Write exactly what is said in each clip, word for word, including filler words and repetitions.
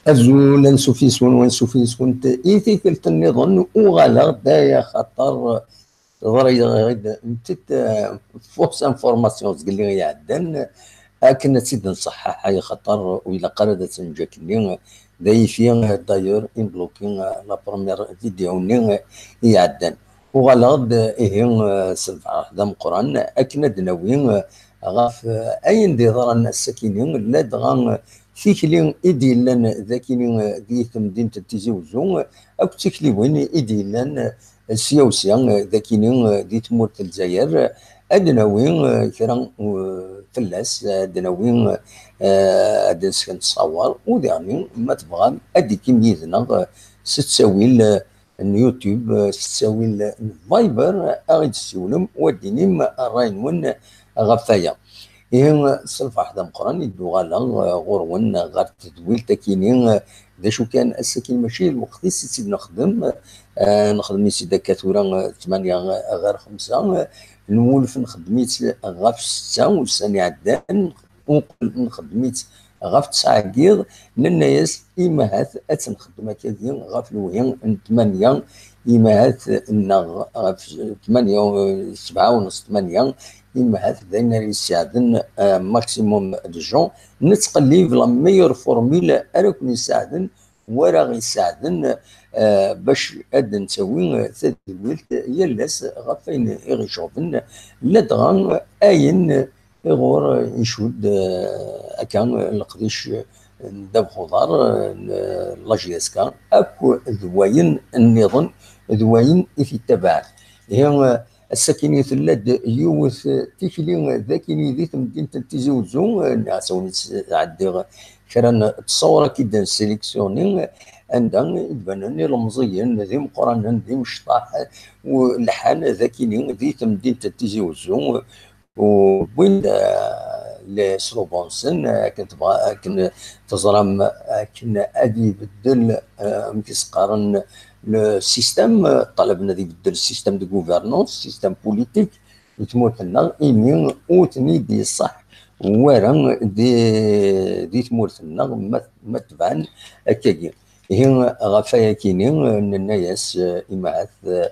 Azul, ansuf yes-wen, wansuf yes-went i tikkelt nniḍen, uɣaleɣ-d ay axaṭer ḍriɣ-d nettat, eh, fausse information zgelli iɛeddan, akken ad tt-id-nṣeḥḥaḥ ay axaṭer ur ilaq ara ad tt-neǧǧ akkenni. D ayfi, eh, d'ailleurs, imbluki, eh, la première vidéo-nni, eh, iɛeddan. Uɣaleɣ-d, eh, ihi, eh, s lferḥ d ameqqran akken ad d-nawi, eh, ɣef, eh, ayen d-yeḍran ass-akini, ladɣa, eh, tikli i d-yellan d akini, eh, di temdint n Tizi Wezzu, eh, akked tikliwin i d-yellan, eh, sya u sya, eh, d akini, eh, di tmurt n Lezzayer, eh, ad d-nawi, eh, kra, eh, fell-as, eh, ad d-nawi, eh, ad d-nesken ttṣawer, u diɣen, ma tebɣam, ad d-tikim yid-neɣ, eh, s ttawil, eh, n YouTube, eh, s ttawil n Viber, eh, ad ɣ-id-tessiwlem, u ad d-tinim ṛṛay-nwen ɣef waya. Ihi, s lferḥ d ameqqran i d-uɣaleɣ, eh, ɣur-wen ɣer tedwilt akini, eh, d acu kan, ass-akin mačči d lweqt-is i tt-id-nexdem, eh, nexdem-itt-id akka tura, eh, ttmanya, eh, ɣer xemsa, eh, nwulef nxeddem-itt ɣef setta ussan iɛeddan, uqbel nxeddem-itt ɣef tesɛa n yiḍ, nenna-yas imahat ad tt-nxeddem akkagi ɣef lewhi n tmanya, imahat neɣ ɣef tmanya, eh, sebɛa u nus, tmanya, imahat d ayen ara yesseɛden, eh, maximum de gens. Nettqellib la meilleure formule ara ken-yesseɛden, wara ɣ-yesseɛden, eh, bac ad d-nettawi, eh, tadwilt yal ass ɣef ayen i ɣ-iceɣben, ladɣa ayen iɣur icudd, eh, akka leqdic n ddabex uḍar, eh, n la J S K, akk d wayen nniḍen, d wayen i t-ittabaɛen. Ihi, eh, ass-akini tella-d yiwet tikli d akini di temdint n Tizi Wezzu, eh, nniɣ-as awen-tt-ɛeddiɣ kra n ttṣawra k-id-nsélectionné, anda i d-banen ilemẓiyen d imeqqranen d imecṭaḥ, u lḥan d akini di temdint n Tizi Wezzu, u wwin-d, eh, les slogans-nsen, eh, akken tebɣa, akken teẓram, akken ad ibeddel, eh, amek i s-qqaren, le système, eh, ṭalaben ad ibeddel système de gouvernance, système politique, di tmurt-nneɣ, imi ur ten-id-yeṣṣaḥ wara di, di tmurt-nneɣ ma, ma tebɛen akkagi. Ihi, ɣef wayakini, nenna-yas, eh, imahat, eh,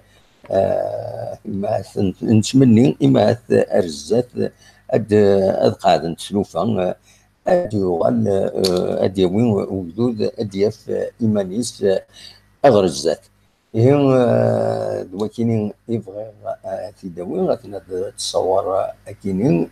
imahat n-, nettmenni, imahat ar zdat ad, ad qeɛdent tlufa, eh, ad yuɣal, eh, ad yawi ugdud, ad yaf, eh, iman-is, eh, ɣer zdat. Ihi, eh, d wakini i bɣiɣ, eh, ad t-id-awiɣ, aten ad t-tṣawar, eh, akini,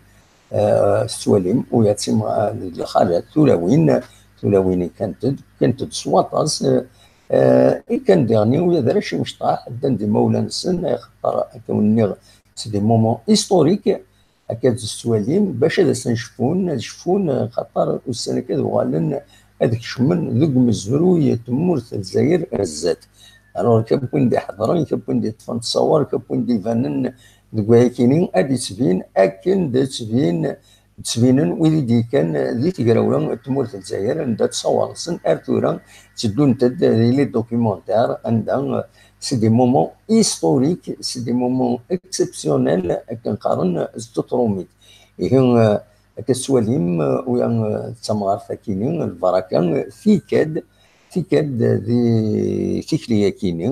eh, tettwalim, u yatim, eh, d lxalat, tulawin, tulawin ikkant-d, kkant-d s waṭas, eh, eh, ikkan diɣen, u yad arrac imecṭaḥ, ddan d imawlan-nsen, axaṭer, akka wen-nniɣ, c'est des moments historiques, akka d-tettwalim, bac ad asen-cfun, ad cfun, xaṭer ussan akka ad uɣalen ad kecmen deg umezruy n tmurt n Lezzayer ar zdat. Alors, akka n win d-iḥeḍren, akka n win d-iṭṭfen ttṣawar, akka n win d-ibanen deg wayakini, ad d-ittbin akken d-ttbin, ttbinen wid i d-yekkan di tegrawla n tmurt n Lezzayer, anda ttṣawar-nsen ar tura tteddunt-d di les documentaires, anda, c'est des moments historiques, c'est des moments exceptionnels, akken qqaren s tutrumit. Ihi, eh, akka tettwalim, eh, uya, eh, d tamɣart akini, lbaraka, eh, tikad, tikad di tikli akini,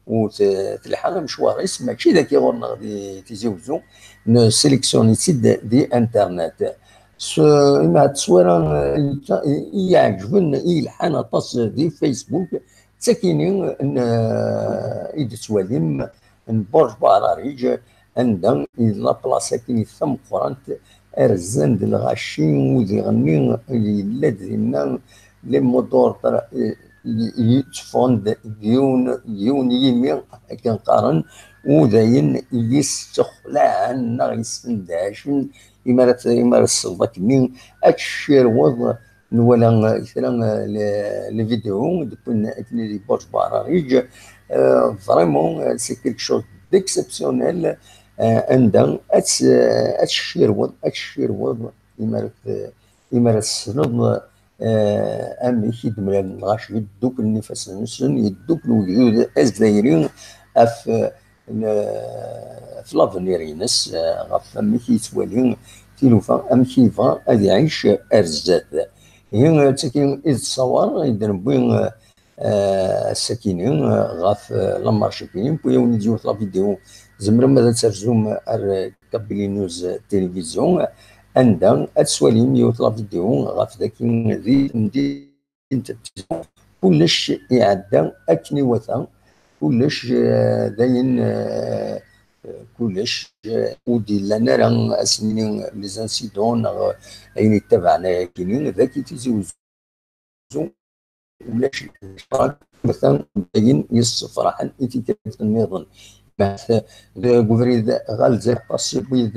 u t-, telḥa amecwar-is, mačči d aki ɣur-neɣ di Tizi Wezzu, nsélectionné-tt-id di internet. S, imi d tteswira, eh, i, i iɛeǧben, i yelḥan aṭas di Facebook, d takini n, eh, i d-tettwalim n Burj Baharariǧ, anda i d la place akini tameqqrant, ar zzan d lɣaci, u diɣenni yella-d dinna les mots d'ordre, eh, y-, y-, tteffɣen-d yiwen, yiwen yimi, akken qqaren, u dayen i yis-ttexlaɛen neɣ yessendacen, imi ara t-, imi ara tesleḍ akkenni, ad tcirweḍ, nwala, eh, kra, eh, les, les vidéos, d win akken di Burj Baharariǧ, eh, vraiment, eh, c'est quelque chose d'exceptionnel, eh, anda ad tt-, ad tcirweḍ, ad tcirweḍ, imi ara t-, imi ara tessneḍ, eh, amek i d-mlalen lɣaci, yedduklen ifassen-nsen, yeddukkel wegdud azzayri ɣef, eh, n-, ɣef l'avenir-ines, eh, ɣef amek i yettwali tilufa, amek i yebɣa ad iɛic ar zdat. Ihi, d tagi i d ssawar i d-newwi, eh, ass-akini, eh, ɣef, eh, la marche-akini. Newwi-awen-id yiwet la vidéo, tzemrem ad terzum ar Kabylie News Télévision, anda ad twalim yiwet la vidéo ɣef dagi di temdint n Tizi Wezzu. Kullec iɛedda akken iwata, kullec, eh, d ayen, eh, kullec, eh, ur d-yellan ara, ad s-nini, les incidents neɣ ayen yettabaɛen ayakini, dagi Tizi Wezzu ulac. Atan d ayen yessefraḥen i tikkelt nniḍen. Imahat deg ubrid ɣer Lezzayer Passi, wid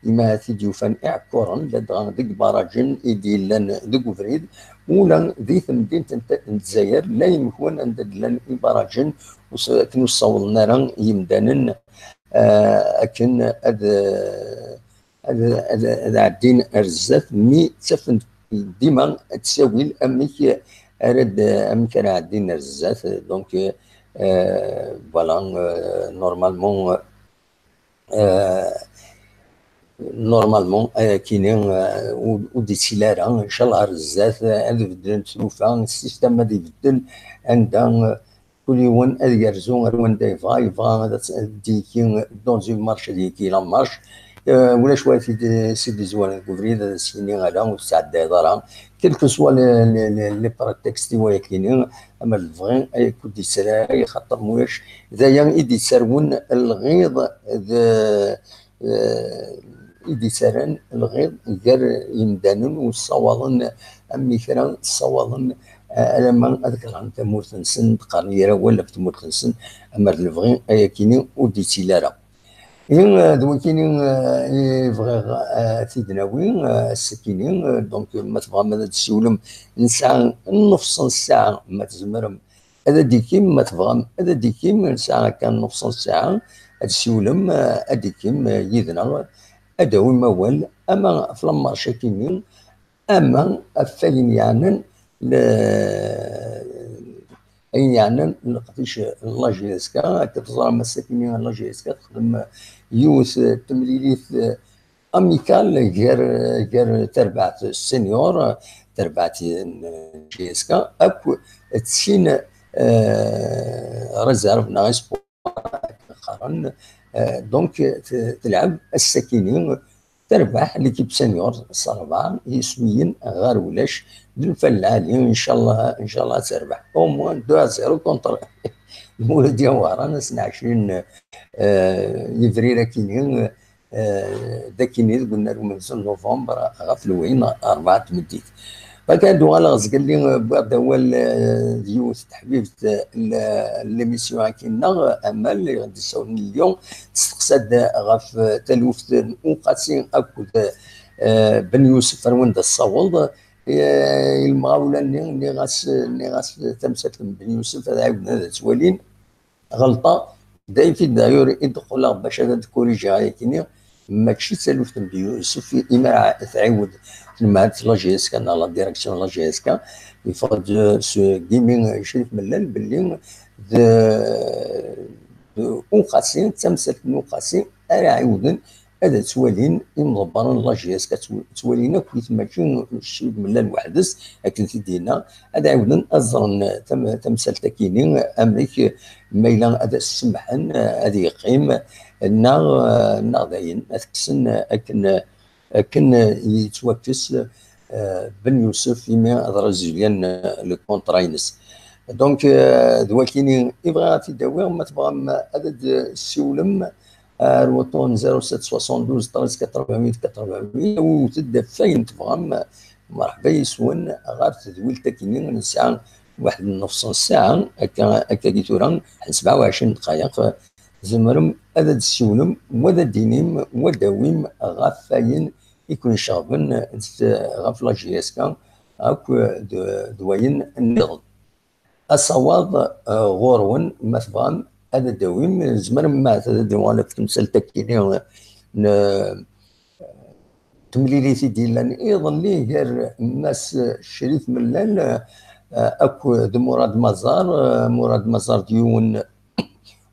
imahat i d-yufan iɛekkuren, ladɣa deg ibaraǧen i d-yellan deg ubrid, ula di temdint n T-, n Lezzayer, la yemkun anda d-llan ibaraǧen, ur s-, akken ur ssawḍen ara yimdanen, eh, akken ad, eh, ad, ad, ad ɛeddin ar zdat, mi ttafen dima ttawil amek ara d-, amek ara ɛeddin ar zdat. Donc, euh, voilà, euh, normalement, euh, normalement, ayakini, euh, ur, ur d-yettili ara, ncallah ar zdat, euh, ad beddlen tlufa, système ad ibeddel, anda, euh, kul yiwen ad yerzu ar wanda yebɣa, yebɣa ad tt-, ad d-yekki dans une marche, ad yekki la marche. Euh, ulac wa t-id-, s-id-izwaren deg ubrid, ad as-yini ala, ur tesɛeddayeḍ ara. Quel que soit les, les, les, les prétextes i wayakini, ama lebɣi, ay kud d-yettarra, ay xaṭer mulac. D aya i d-yettarwen lɣiḍ d, eh, i d-yettarran lɣiḍ gar yimdanen ur ssawaḍen am kra, ssawaḍen, eh, alamma ad kerhen tamurt-nsen, d-qqaren yir awal ɣef tmurt-nsen, ama d lebɣi ayakini ur d-yettili ara. Ihi, eh, d wakini, eh, i bɣiɣ, eh, ad t-id-nawi, eh, ass-akini, eh, donc, ma tebɣam ad d-ssiwlem, nesɛa nnefṣ n ssaɛa, ma tzemrem, ad d-ikim, ma tebɣam ad d-ikim, nesɛa akka nnefṣ n ssaɛa, ad d-ssiwlem, eh, ad d-ikim, eh, yid-neɣ, ad d-awim awal, ama ɣef la marche-akini, ama ɣef wayen yeɛnan le-, ayen yeɛnan leqdic n la J S K. Akka teẓram, ass-akini la J S K texdem yiwet n temlilit, eh, amicale gar, gar terbaɛt senior, terbaɛt n J S K, akked sin, eh, réserve neɣ espoir, akken qqaren. Eh, donc, t-, telɛeb ass-akini, terbeḥ l'équipe senior s rebɛa yiswiyen ɣer ulac, d lfal lɛali, incallah, incallah ad terbeḥ au moins deux à zéro contre Lmuludya Wehran, ass n ɛecrin, eh, yebrir akini, eh, d akini deg unnar umenzu n novembre ɣef lwayen rebɛa n tmeddit. Baka ad uɣaleɣ zgelli, eh, wwiɣ-d awal, eh, d yiwet teḥbibt, eh, n l'émission-agi-nneɣ, Amal, i ɣ-d-issawlen Lyon, testeqsa-d ɣef, eh, taluft n Uqasi akked, eh, Ben Yusef ar wanda tessaweḍ. Eh, i lemɣawla-nni, nniɣ-as, nniɣ-as tamsalt n Ben Yusef ad ɛiwden ad tt-walin. Ɣelṭeɣ. Dayfid, d'ailleurs, i d-qqleɣ bac ad d-kurijiɣ ayakini. Mačči d taluft n Ben Yusef imi ara tɛiwed tnemhat la J S K neɣ la direction n la J S K. Yeffeɣ-d seg imi Crif Mellal belli d, d Uqasi, d tamsalt n Uqasi ara ɛiwden ad ttwalin imḍebbren n la J S K, ttw-, ttwalin akk, mačči Crif Mellal weḥd-s, akken t-id-yenna, ad ɛiwden ad ẓren tam-, tamsalt-akini, amek ma yella ad as-semmḥen ad yeqqim, neɣ, neɣ dayen ad t-kksen akken, akken yettwakkes, eh, Ben Yusef imi ad résilian, eh, le contrat-ines. Donc, eh, d wakini i bɣiɣ ad t-id-awiɣ, ma tebɣam ad d-ssiwlem, ar wuṭṭun zéro sept soixante-douze treize quatre-vingt-huit quatre-vingt-huit, awiwet-d ɣef wayen tebɣam, merḥba yes-wen ɣer tedwilt-akini. Nesɛa waḥed n nnefṣ n ssaɛa, akka, akka-agi tura, ḥen sebɛa u ɛecrin ddqayeq, tzemrem ad d-ssiwlem, wa ad d-inim, wa ad d-awim ɣef wayen i ken-iceɣben ɣef la J S K akk d, d wayen nniḍen. Asawaḍ, eh, ɣur-wen, ma tebɣam ad d-awim, tzemrem ma ad d-uɣal ɣef temsalt-akini n, eh, temlilit i d-yellan iḍelli gar Mass Crif Mellal, eh, akked Murad Mazar. Eh, Murad Mazar d yiwen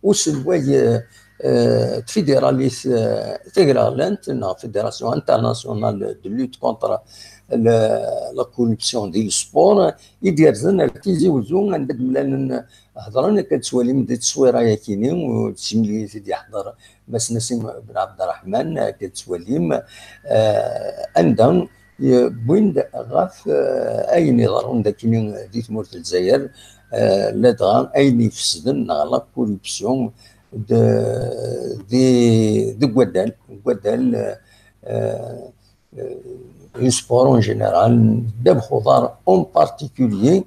uselway, eh, eh, n tfidiralit, eh, tagraɣlant, neɣ Fédération Internationale de Lutte contre la, la corruption di le sport, i d-yerzen ar Tizi Wezzu, anda d-mlalen, hedren, akka d-tettwalim di tteswira-yakini, u d timlilit i d-yeḥḍer Mass Nassim Ben Abderrahman, akka d-tettwalim, eh, anda, eh, wwin-d ɣef, eh, ayen iḍerrun dakini di tmurt n Lezzayer, eh, ladɣa ayen ifesden neɣ la corruption de, de, deg waddal, deg waddal, eh, eh, du sport en général, ddabex uḍar en particulier,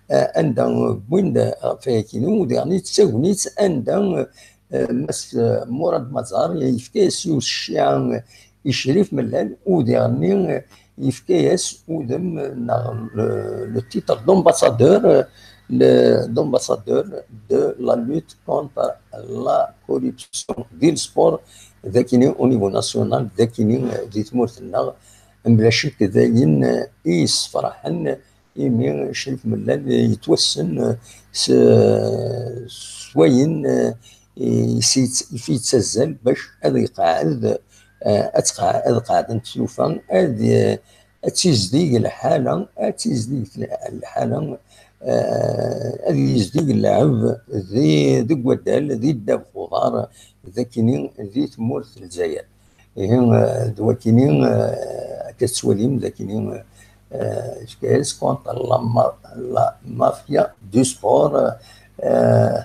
eh, anda wwin-d ɣef wayakini, u diɣen d tagnit anda, eh, Mass, eh, Murad Mazar yefka-yas yiwet cciɛa i Crif Mellal, u diɣen, eh, yefka-yas udem neɣ le, le titre d'ambassadeur, eh, le, d'ambassadeur de la lutte contre la corruption di le sport, dakini au niveau national, dakini, eh, di tmurt-nneɣ, mebla ccek d ayen, eh, i yessefraḥen, imi Crif Mellal yettwassen, eh, s, s wayen, eh, i s-yett-, i yettazzal bac ad iqeɛɛed, eh, ad tqeɛ-, ad qeɛdent tlufa, ad, eh, ad tizdig lḥala, ad tizdig lḥala, eh, ad yizdig lɛeb di, deg waddal, di ddabex uḍar, dakini di tmurt n Lezzayer. Ihi, eh, d wakini, eh, akka tettwalim, dakini, eh, yefka-yas contre la ma-, la mafia du sport, eh,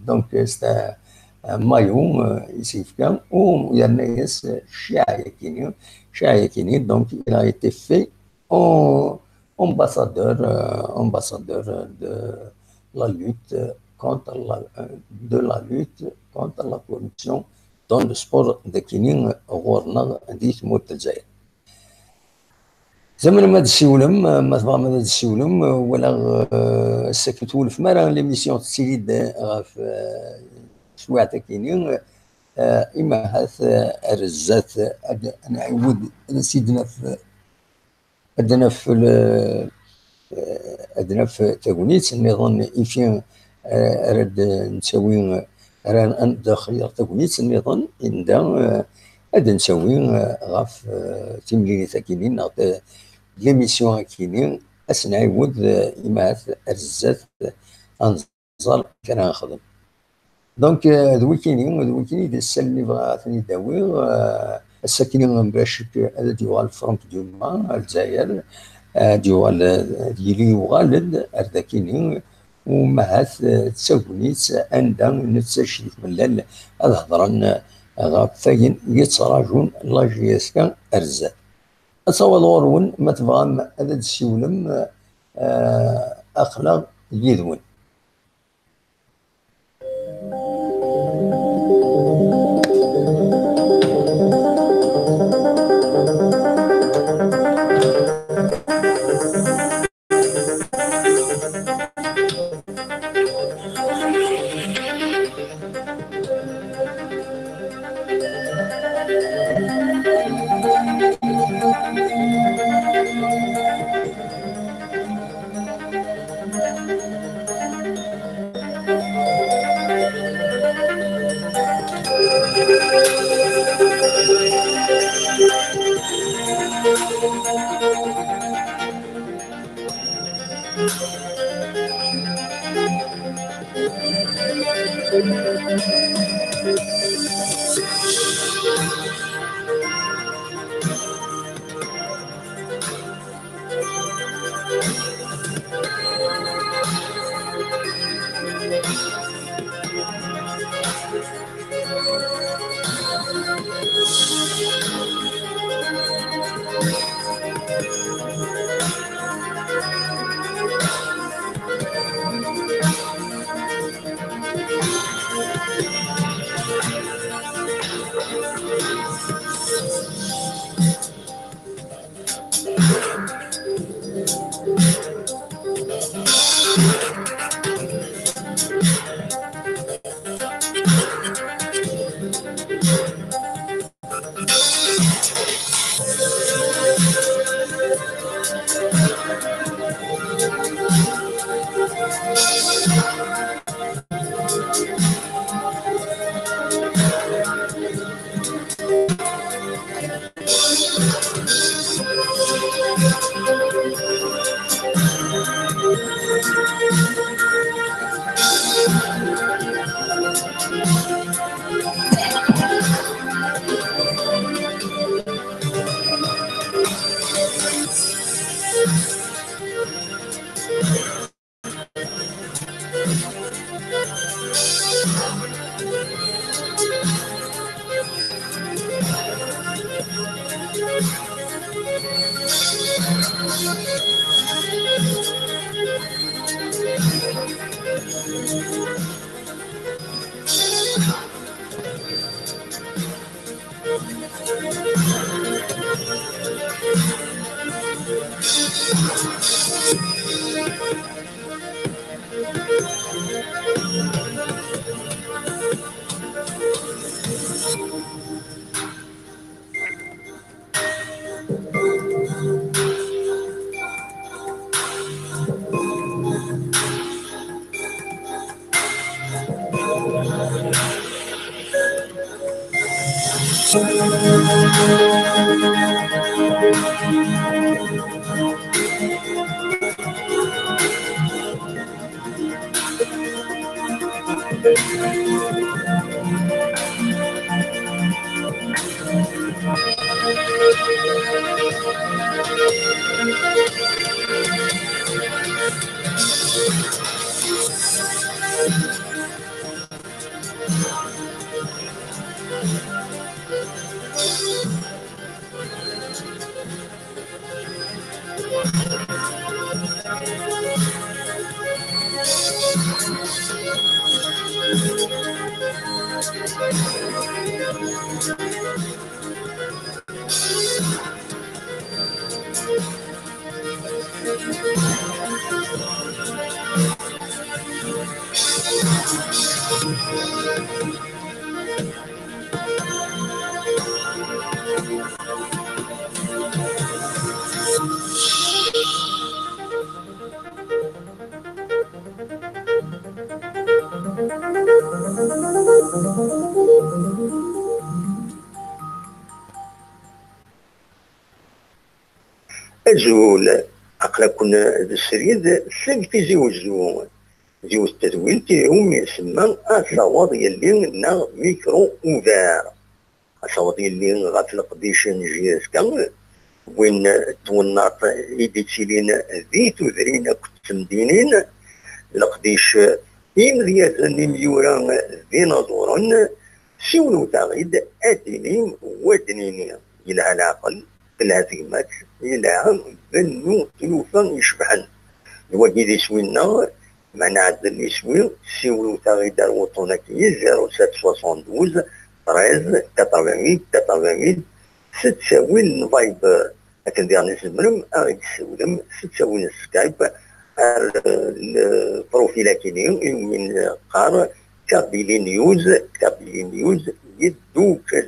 donc, c'est un, un maillot, eh, i s-yefka, u yerna-yas cciɛa-yakini, cciɛa-yakini, donc, il a été fait en ambassadeur, eh, ambassadeur de la lutte contre la, eh, de la lutte contre la corruption dans le sport, dakini ɣur-neɣ di tmurt n Lezzayer. Zemrem ad d-ssiwlem, ma tebɣam ad d-ssiwlem, wala, eh, ass-agi ur twulfem ara l'émission tettili-d ɣef, eh, teswiɛt-akini, eh, ima ahat, eh, ar zdat ad nɛiwed ad as-id-naf, ad naf le, eh, ad naf tagnit nniḍen ifi, eh, ara d-nettawi, ara n-, ad d-xeyyeɣ tagnit nniḍen, inda, eh, ad d-nettawi, eh, ɣef, eh, timlilit-agi-nni neɣ ta-, l'émission-agi-nni, ad s-nɛiwed, eh, imahat ar zdat, ad nẓer amek ara nexdem. Donc, euh, d wikini, d wikini d ssalen i bɣiɣ ad ten-id-awiɣ. Euh, ass-akini, mebla ccek, ad d-yuɣal Franck Dumas ar Lezzayer, ad d-yuɣal, ad yili yuɣal-d ar dakini, u mahat, euh, d tagnit anda netta Crif Mellal ad hedren, euh, ɣef wayen yettrajun la J S K ar zdat. Ad taweḍ ɣur-wen, ma tebɣam ad d-ssiwlem, euh, aql-aɣ yid-wen. Azul, aql-aken d srid seg Tizi Wezzu. Yiwet n tedwilt iwumi nsemma Asawaḍ Yelli neɣ Micro Ouvert. Asawaḍ Yelli ɣef leqdic n J S K, win n twennaḍt i d-ittilin di tudrin akked temdinin, leqdic imedyazen imyura d inaẓuren, siwlewt-aɣ-id ad d-tinim wa d-nini, yelha leɛqel, telha tegmat, yelha bennu tlufa icebḥen. D wagi d iswi-nneɣ, meɛna ɛedden iswi, siwlewt-aɣ-id ar wuṭṭun-agi, zéro sept soixante-douze treize quatre-vingt-huit quatre-vingt-huit, s ttawil n Viber. Akken diɣen tzemrem ad ɣ-d-tessiwlem s ttawil n Skype ar, eh, lprofil-agi-ni iwumi neqqar Kabylie News, Kabylie News yeddukel.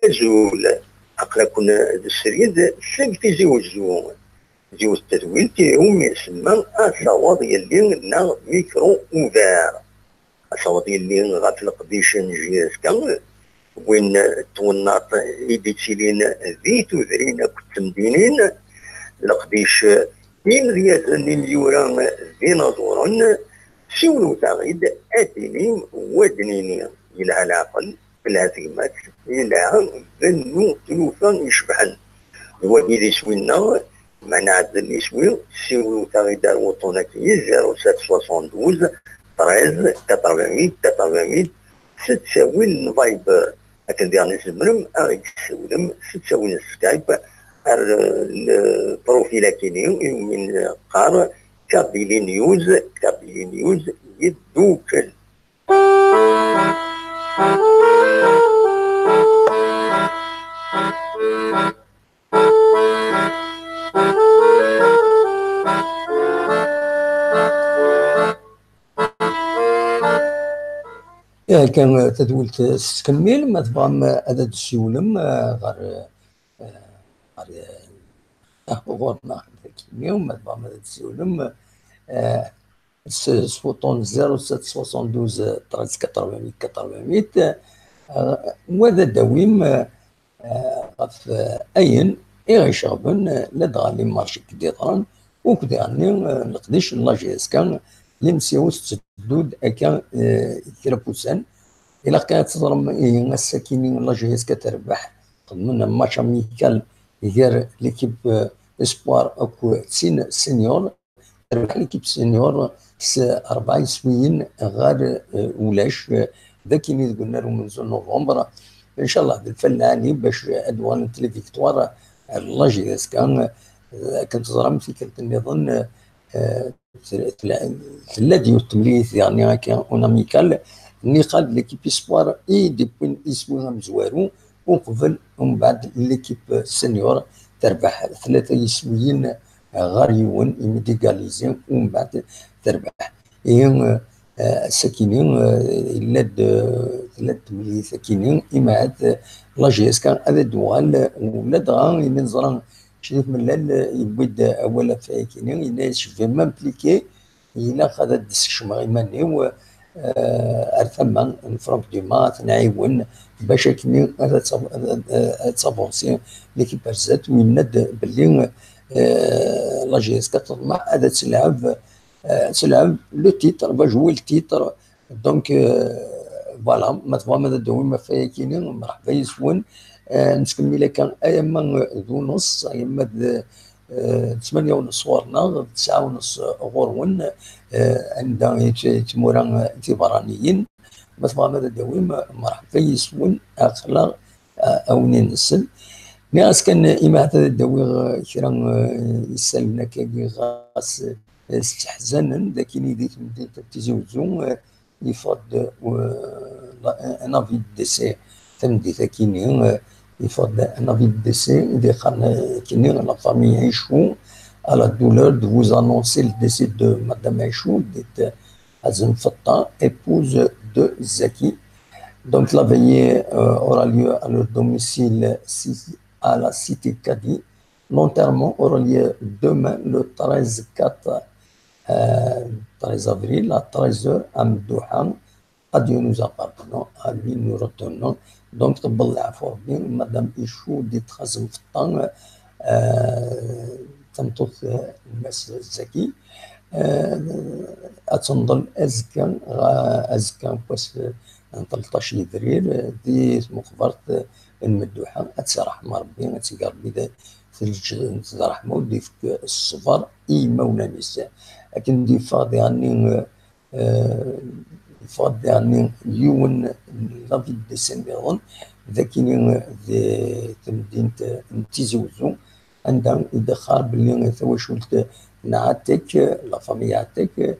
Azul, aql-aken d srid seg Tizi Uzzu. Yiwet tedwilt iwumi isemma Asawaḍ Yelli neɣ Micro Ouvert. Asawaḍ Yelli ɣef leqdic n J S K, win n twennaḍt i d-ittilin di tudrin akked temdinin, leqdic imedyazen, imyura d inaẓuren, siwlet-aɣ-id ad d-tinim wa d-nini, yelha leɛqel, telha tegmat, yelha bennu tlufa icebḥen. D wagi d iswi-nneɣ, meɛna ɛedden iswi, siwlet-aɣ-id ar wuṭṭun-agi, zéro sept soixante-douze treize quatre-vingt-huit quatre-vingt-huit, s ttawil n Viber. Akken diɣen i tzemrem ad ɣ-d-tessiwlem s ttawil n Skype ar, eh, le profil-agi-ni iwumi neqqar Kabylie News, Kabylie News yeddukel. Ihi kan, eh, tadwilt, eh, tettkemmil, ma tebɣam, eh, ad d-tessiwlem, eh, ɣer, eh, ɣer, eh, ɣur-neɣ dagi, ma tebɣam ad d-tessiwlem, eh, s, s wuṭṭun zéro sept soixante-douze treize quatre-vingt-huit quatre-vingt-huit, eh, wa d ad d-tawim, eh, eh, ɣef, eh, ayen i ɣ-iceɣben, eh, ladɣa les marchés i d-yeḍran, ukk diɣenni, eh, leqdic n la J S K, limsiyus tetteddu-d akka, eh, kra n wussan. Ilaq kan ad teẓrem, ihi ass-akini la J S K terbeḥ, xedmen un match amical gar l'équipe, eh, espoir akked tin senior. Terbeḥ l'équipe senior s rebɛa yiswiyen ɣer, eh, ulac, eh, d akini deg unnar umenzu n novembre. Ncallah d lfal lɛali bac ad uɣalent les victoires ar la J S K. Eh, akken teẓram tikkelt nniḍen, eh, tella-, tella-d yiwet temlilit diɣenni akka un amical, nniqal d l'équipe espoir i d-iwwin iswi amezwaru, uqbel umbeɛd l'équipe senior terbeḥ tlata yiswiyen ɣer yiwen, imi d-égaliser, umbeɛd terbeḥ. Ihi, eh, ass-akini, eh, yella-d, eh, tella-d temlilit akini, imi ahat, eh, la J S K ad d-tuɣal, eh, ula dɣa imi neẓra Cidit Mellal, eh, yewwi-d awal ɣef wayakini, yenna-yas, je vais m'impliquer, ilaq ad d-ssekcmeɣ iman-iw, eh, ar tama n Franck Dumas, ad t-nɛiwen bac akkenni ad, ad, ad, ad tavansi l'équipe ar zdat, u yenna-d belli, eh, la J S K teḍmeɛ ad, ad telɛeb, eh, ad telɛeb le titre, va jouer le titre. Donc, eh, voilà, ma tebɣam ad d-tawim ɣef wayakini, mreḥba yis-wen. Eh, nettkemmil akka, ayama d uneṣ, ayama d, eh, d ttmanya uneṣ ɣur-neɣ, d tesɛa uneṣ ɣur-wen, eh, anda i t-, i tmura, eh, tiberraniyin. Ma tebɣam ad d-tawim, mreḥba yis-wen, aql-aɣ, eh, a wen-inessen. Nniɣ-as kan, eh, imi ahat ad d-awiɣ, eh, kra, eh, isallen akkagi ɣas, eh, sseḥzanen, d akini di temdint n Tizi Uzzu, eh, yeffeɣ-d, euh, la-, un avis de décès tameddit akini, euh, yeffeɣ-d un avis de décès i d-yeqqaren, euh, akini, la famille Ichou à la douleur de vous annoncer le décès de Madame Ichou, dite Azem Fatta, épouse de Zaki. Donc, la veillée, euh, aura lieu à leur domicile si-, à la cité Kadi. L'enterrement aura lieu demain, le treize quatre, euh, treize avril, à treize heures, à Mdouha, à Dieu nous appartenons, à lui nous retournons. Donc, tebḍel leɛfu Rebbi, Madame Ichou di Txazem Feṭṭa, euh, tameṭṭut, euh, n Mass Zaki, euh, ad tenḍel azekka, ɣa-, azekka n wass, euh, n tleṭṭac yebrir, euh, di tmeqbert, euh, n Mdouha, ad tt-iṛḥem Rebbi, ad tt-ig Rebbi d, teǧǧ-, d ṛṛeḥma, u d-ifk ṣṣber i yimawlan-is. Akken d-yeffeɣ diɣenni, eh, yeffeɣ-d diɣenni yiwen n l'avis de décès nniḍen, d akini di temdint n Tizi Wezzu, anda i d-iqqar belli tawacult n Ɛatek, la famille Ɛatek,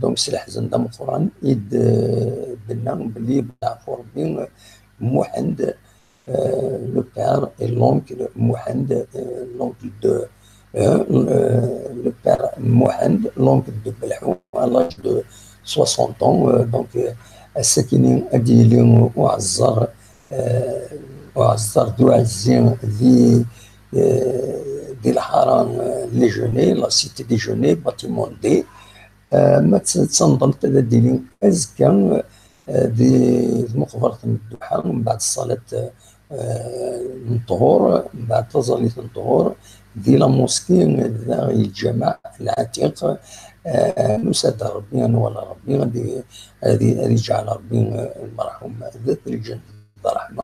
donc s leḥzen d ameqqran i d-, d-tenna belli yebḍa ɣef Rebbi Muḥend, euh, le père et l'oncle Muḥend, euh, l'oncle de, euh, euh, le père Muḥend, l'oncle de Belḥu, à l'âge de soixante ans, euh, donc, euh, ass-akini ad d-yili uɛeẓẓer, euh, uɛeẓẓer d uɛezzi di, euh, di lḥara, euh, n Déjeuner, la cité Déjeuner, bâtiment D. Euh, ma tt-, ttanḍemt ad d-yili azekka, euh, di tmuqbert n Dduḥa, mbeɛd ṣṣalat, euh, n ṭṭhur, mbeɛd taẓallit n ṭṭhur, di la mosquée, da i lǧameɛ lɛatiq, euh, nusa-d ar Rebbi, ad nwali Rebbi, ad i-, ad i-, ad iǧɛel Rebbi, euh, lmerḥum d at lǧennet d ṛṛeḥma,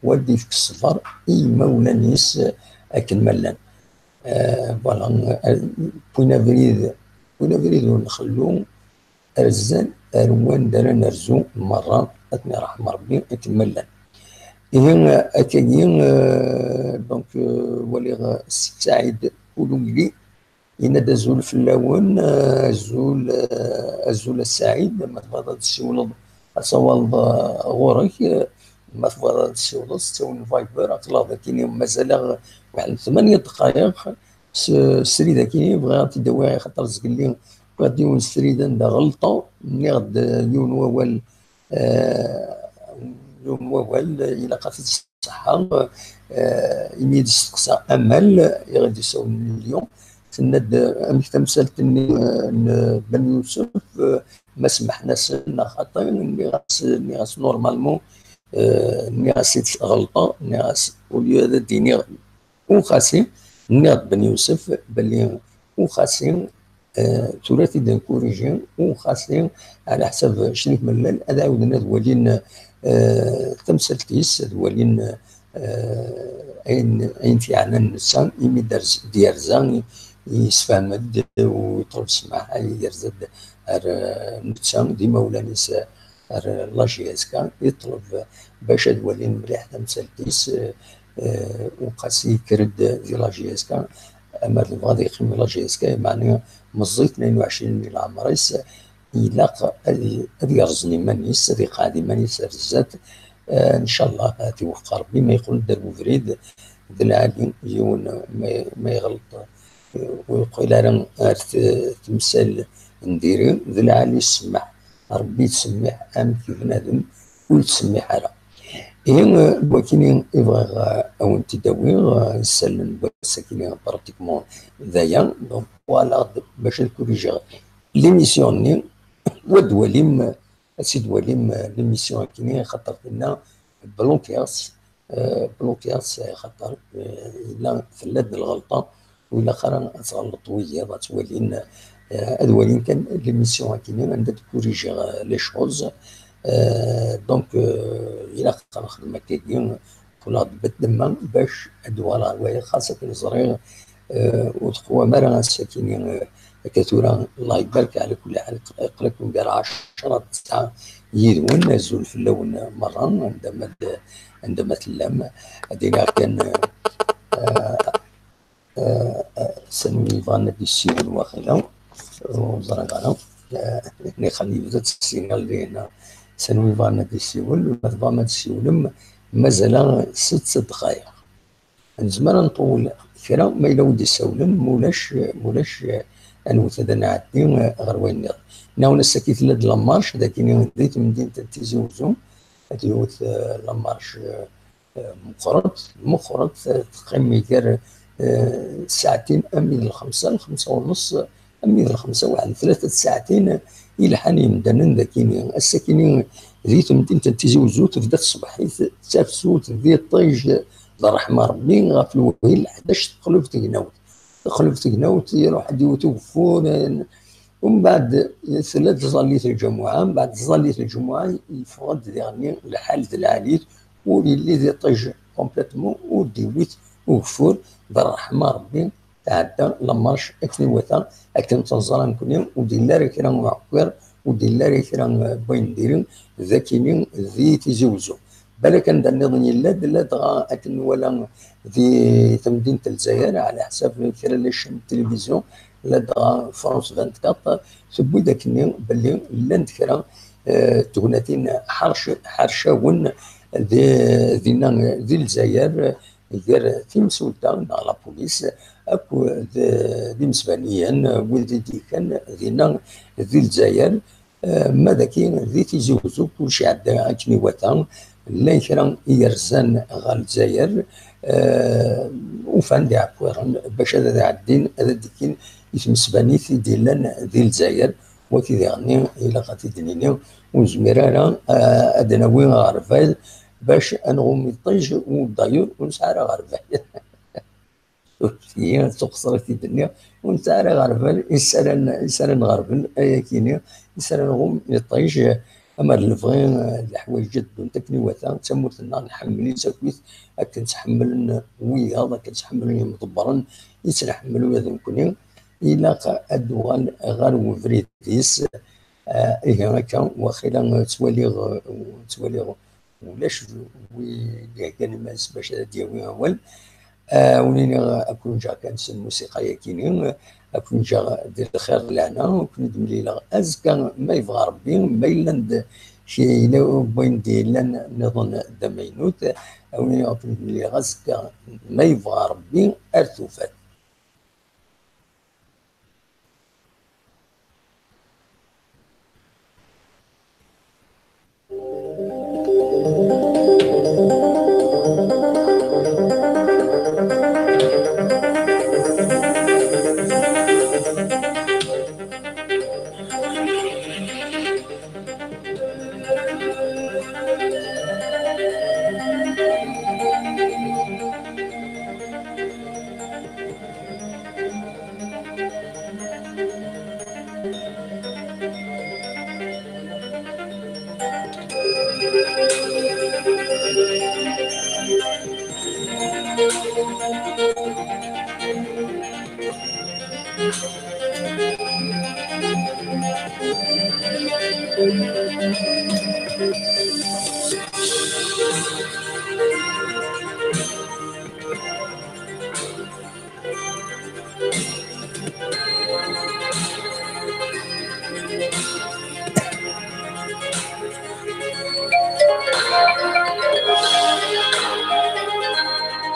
u ad d-ifk ṣṣber i yimawlan-is, euh, akken ma llan. Euh, voilà, euh, wwin abrid, wwin abrid ur nxellu, ar zzan, ar wanda ara nerzu merra, ad ten-iṛḥem Rebbi akken ma llan. Ihi, akkagi, euh, donc, euh, waliɣ, euh, Ssaɛid Ulugli, yenna-d: "Azul fell-awen, euh, azul, euh, azul a Ssaɛid, ma tebɣiḍ ad d-tsiwleḍ, ad tsawaleḍ, euh, ɣur-k, euh, ma tebɣiḍ ad d-tsiwleḍ, s ttawil n Viber, aql-aɣ dagi, mazal-aɣ weḥd tmanya ddqayeq, s-, srid-agi, bɣiɣ ad t-id-awiɣ, axaṭer zgelli wwiɣ-d yiwen srid anda ɣelṭeɣ, nniɣ-d yiwen wawal, euh, yiwen wawal, ilaq ad t-id-ṣeḥḥaɣ, euh, imi i d-isteqsa Amal, i ɣ-d-isawlen Lyon, tenna-d, euh, amek tamsalt-nni, euh, n Ben Youssef, euh, ma semmḥen-asen neɣ xaṭi?" Nniɣ-as, nniɣ-as normalement, euh, nniɣ-as-id ɣelṭeɣ, nniɣ-as, au lieu ad d-iniɣ Uxasi, nniɣ-d Ben Youssef belli Uxasi, euh, tura ad t-id-nkuriji, Uxasi, ɛla ḥsab Crif Mellal, ad ɛawden ad walin, euh, tamsalt-is, ad walin, euh, ayen, ayen t-yeɛnan netta, imi d-yerz-, d-yerza, yessefhem-d u yeṭleb ssmaḥ, yerza-d ar, euh, netta d imawlan-is, ar la J S K, yeṭleb bac ad walin mliḥ tamsalt-is, euh, euh, Uxasi yekker-d di la J S K, ama d nebɣa ad yeqqim di la J S K, meɛna meẓẓi tnayen u ɛecrin n leɛmer-is, ilaq ad, ad yerẓen iman-is, ad iqeɛɛed iman-is ar zdat. Euh, ncallah ad t-iwefeq Rebbi, ma yeqqel-d ar ubrid d lɛali, yiwen ma, ma iɣelṭ, euh, ur yeqqil ara ar t-, temsal n diri, d lɛali ssmaḥ. Rebbi yettsemmiḥ amek bnadem ur yettsemmiḥ ara. Ihi, euh, d wakini i bɣiɣ, euh, ad wen-t-id-awiɣ, euh, isallen n wass-akini pratiquement d aya. Donc, voilà, bac ad korijiɣ l'émission-nni, u ad d-walim, ad tt-id-walim, euh, l'émission-akini, xaṭer dinna blokiɣ-tt, euh, blokiɣ-tt, euh, xaṭer, euh, yella, tella-d lɣelṭa, ur ilaq ara ad tɣelleḍ wiyaḍ, ad twalin, euh, ad walin kan l'émission-akini, anda d-korijiɣ, euh, les choses. Euh, donc, euh, ilaq ad nexdem akkagi, qqleɣ-d bet demma bac ad d-uɣaleɣ ar waya, xas akken ẓriɣ, euh, ur teqwam ara ass-akini, euh, akka tura, Allah ibarek, ɛla kulli ḥal, aql-aken gar ɛecra d tesɛa yid-wen, azul fell-awen merra, anda ma d-, anda ma tellam. Ad iniɣ kan, euh, euh, euh, s anwi yebɣan ad d-yessiwel waqila, ur ẓriɣ ara. Euh, nixen yebda-d s sinal dinna. S anwi yebɣan ad d-yessiwel, ma tebɣam ad d-tessiwlem, mazal-aɣ sett ddqayeq. Nezmer ad nṭewwel kra, ma yella wi d-isawlen, ma ulac, ma ulac, ad nwet ad nɛeddi ɣer wayen nniḍen. Nniɣ-awen ass-agi tella-d la marche, dagi di temdint n Tizi Uzzu, ad iwet, eh, la marche, eh, meqqret, meqqret, eh, teqqim gar, eh, ssaɛtin armi d lxemsa, lxemsa u nneṣ, armi d lxemsa, waḥed tlata tsaɛtin, ilḥan yemdanen dagini. Ass-akini di temdint n Tizi Uzzu tebda tṣebḥit d tafsut d iṭij d ṛṛeḥma Ṛebbi ɣef lwehil ḥdac teqleb tegnawt. Teqleb tegnawt, iruḥ ad d-iwet ugeffur, eh, umbeɛd tella tẓallit n lǧamuɛa, mbeɛd tẓallit n lǧamuɛa yeffeɣ-d diɣenni lḥal d lɛali-t, ur yelli d iṭij complètement, ur d-iwit ugeffur, d ṛṛeḥma Ṛebbi. Tɛedda la marche akken iwata, akken teẓra nekni, ur d-yelli ara kra n uɛekkiṛ, ur d-yelli ara kra n wayen n diri, d akini di Tizi Uzzu. Balak anda nniḍen yella-d, ladɣa akken nwala di temdint n Lezzayer, ɛla ḥsab kra n les chaînes n tilivizyu, ladɣa France vingt-quatre, tewwi-d akkenni belli llant kra, eh, tegnatin ḥerc-, ḥercawen di, dinna di Lezzayer, gar timsulta neɣ la police akked, eh, d imesbaniyen, wid i d-yekkan dinna di Lezzayer, Eh, ma dagi di Tizi Uzzu, kullec iɛedda akken iwata, llan kra i yerzan ɣer Lezzayer, eh, ufan-d iɛekkiren bac ad ɛeddin, ad d-kkin i tmesbanit i d-yellan di Lezzayer. Wagi diɣen ilaq ad t-id-nini, ur nezmir ara, eh, ad d-nawi aɣerbal bac ad nɣum iṭij, u d'ailleurs ur nesɛi ara aɣerbal. Ur d tuqṣrit i d-nniɣ, ur nesɛi ara aɣerbal, issaran, issaran ɣerben, ayakini, issaran ɣum iṭij, ama d lebɣi, eh, d leḥwayeǧ ad ddunt akken iwata, d tamurt-nneɣ nḥemmel-itt akkit, akken ttḥemmelen wiyaḍ, akken ttḥemmelen yimḍebbren, i tt-nḥemmel ula d nekkni, ilaq ad d-tuɣal ɣer webrid-is. Eh, ihi akka, waqila ttwaliɣ, ttwaliɣ ulac wi d-iheggan iman-is bac ad d-yawi awal. Ah, wen-iniɣ ad ken-ǧǧeɣ kan s lmusiqa-yagi-ni, ad ken-ǧǧeɣ di lxir d lehna, ad ken-id-mlileɣ azekka ma yebɣa Rebbi, ma yellan-d kra n wayen d-yellan nniḍen d amaynut, ad wen-iniɣ ad ken-id-mlileɣ azekka ma yebɣa Rebbi ar tufat.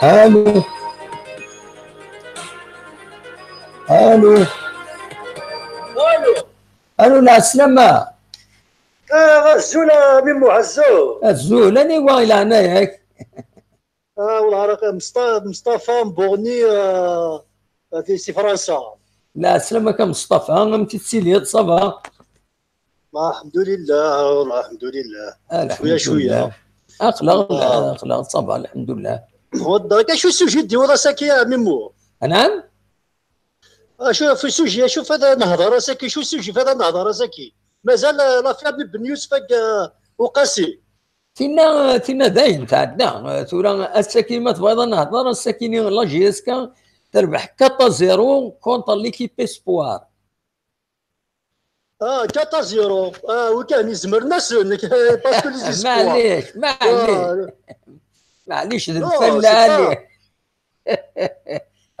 Allô. Allô. Allô. Allô, lɛeslama. Ah, azul, a Mimmu, azul. Azul, aniwa i leɛnaya-k? Ah, والله راك مصطا-، مصطفى مبورني، آه، في، في فرنسا. Lɛeslama-k a Meṣṭafa, amek i tettiliḍ, ça va? والله الحمد لله، والله الحمد لله. شوية شوية. Aql-aɣ, aql-aɣ, ça va, lḥemdullah. Wadda, acu sujet d-iwḍa saki a Mimmu? Anɛam? Acu fi sujet, acu fada nehḍer asaki, acu sujet fada nehḍer asaki? Mazal, euh, l'affaire n Ben Youssef akked, euh, Uqasi. Tinna, tinna dayen tɛedda. Tura, ass-agi ma tebɣiḍ ad nehḍer, ass-agi-ni la J S K terbeḥ quatre à zéro contre l'équipe Espoir. Ah, quatre à zéro. Ah, wi kan izemren-asen, parce que les Espoirs. Maɛlic, maɛlic. Maɛlic, d lfal lɛali.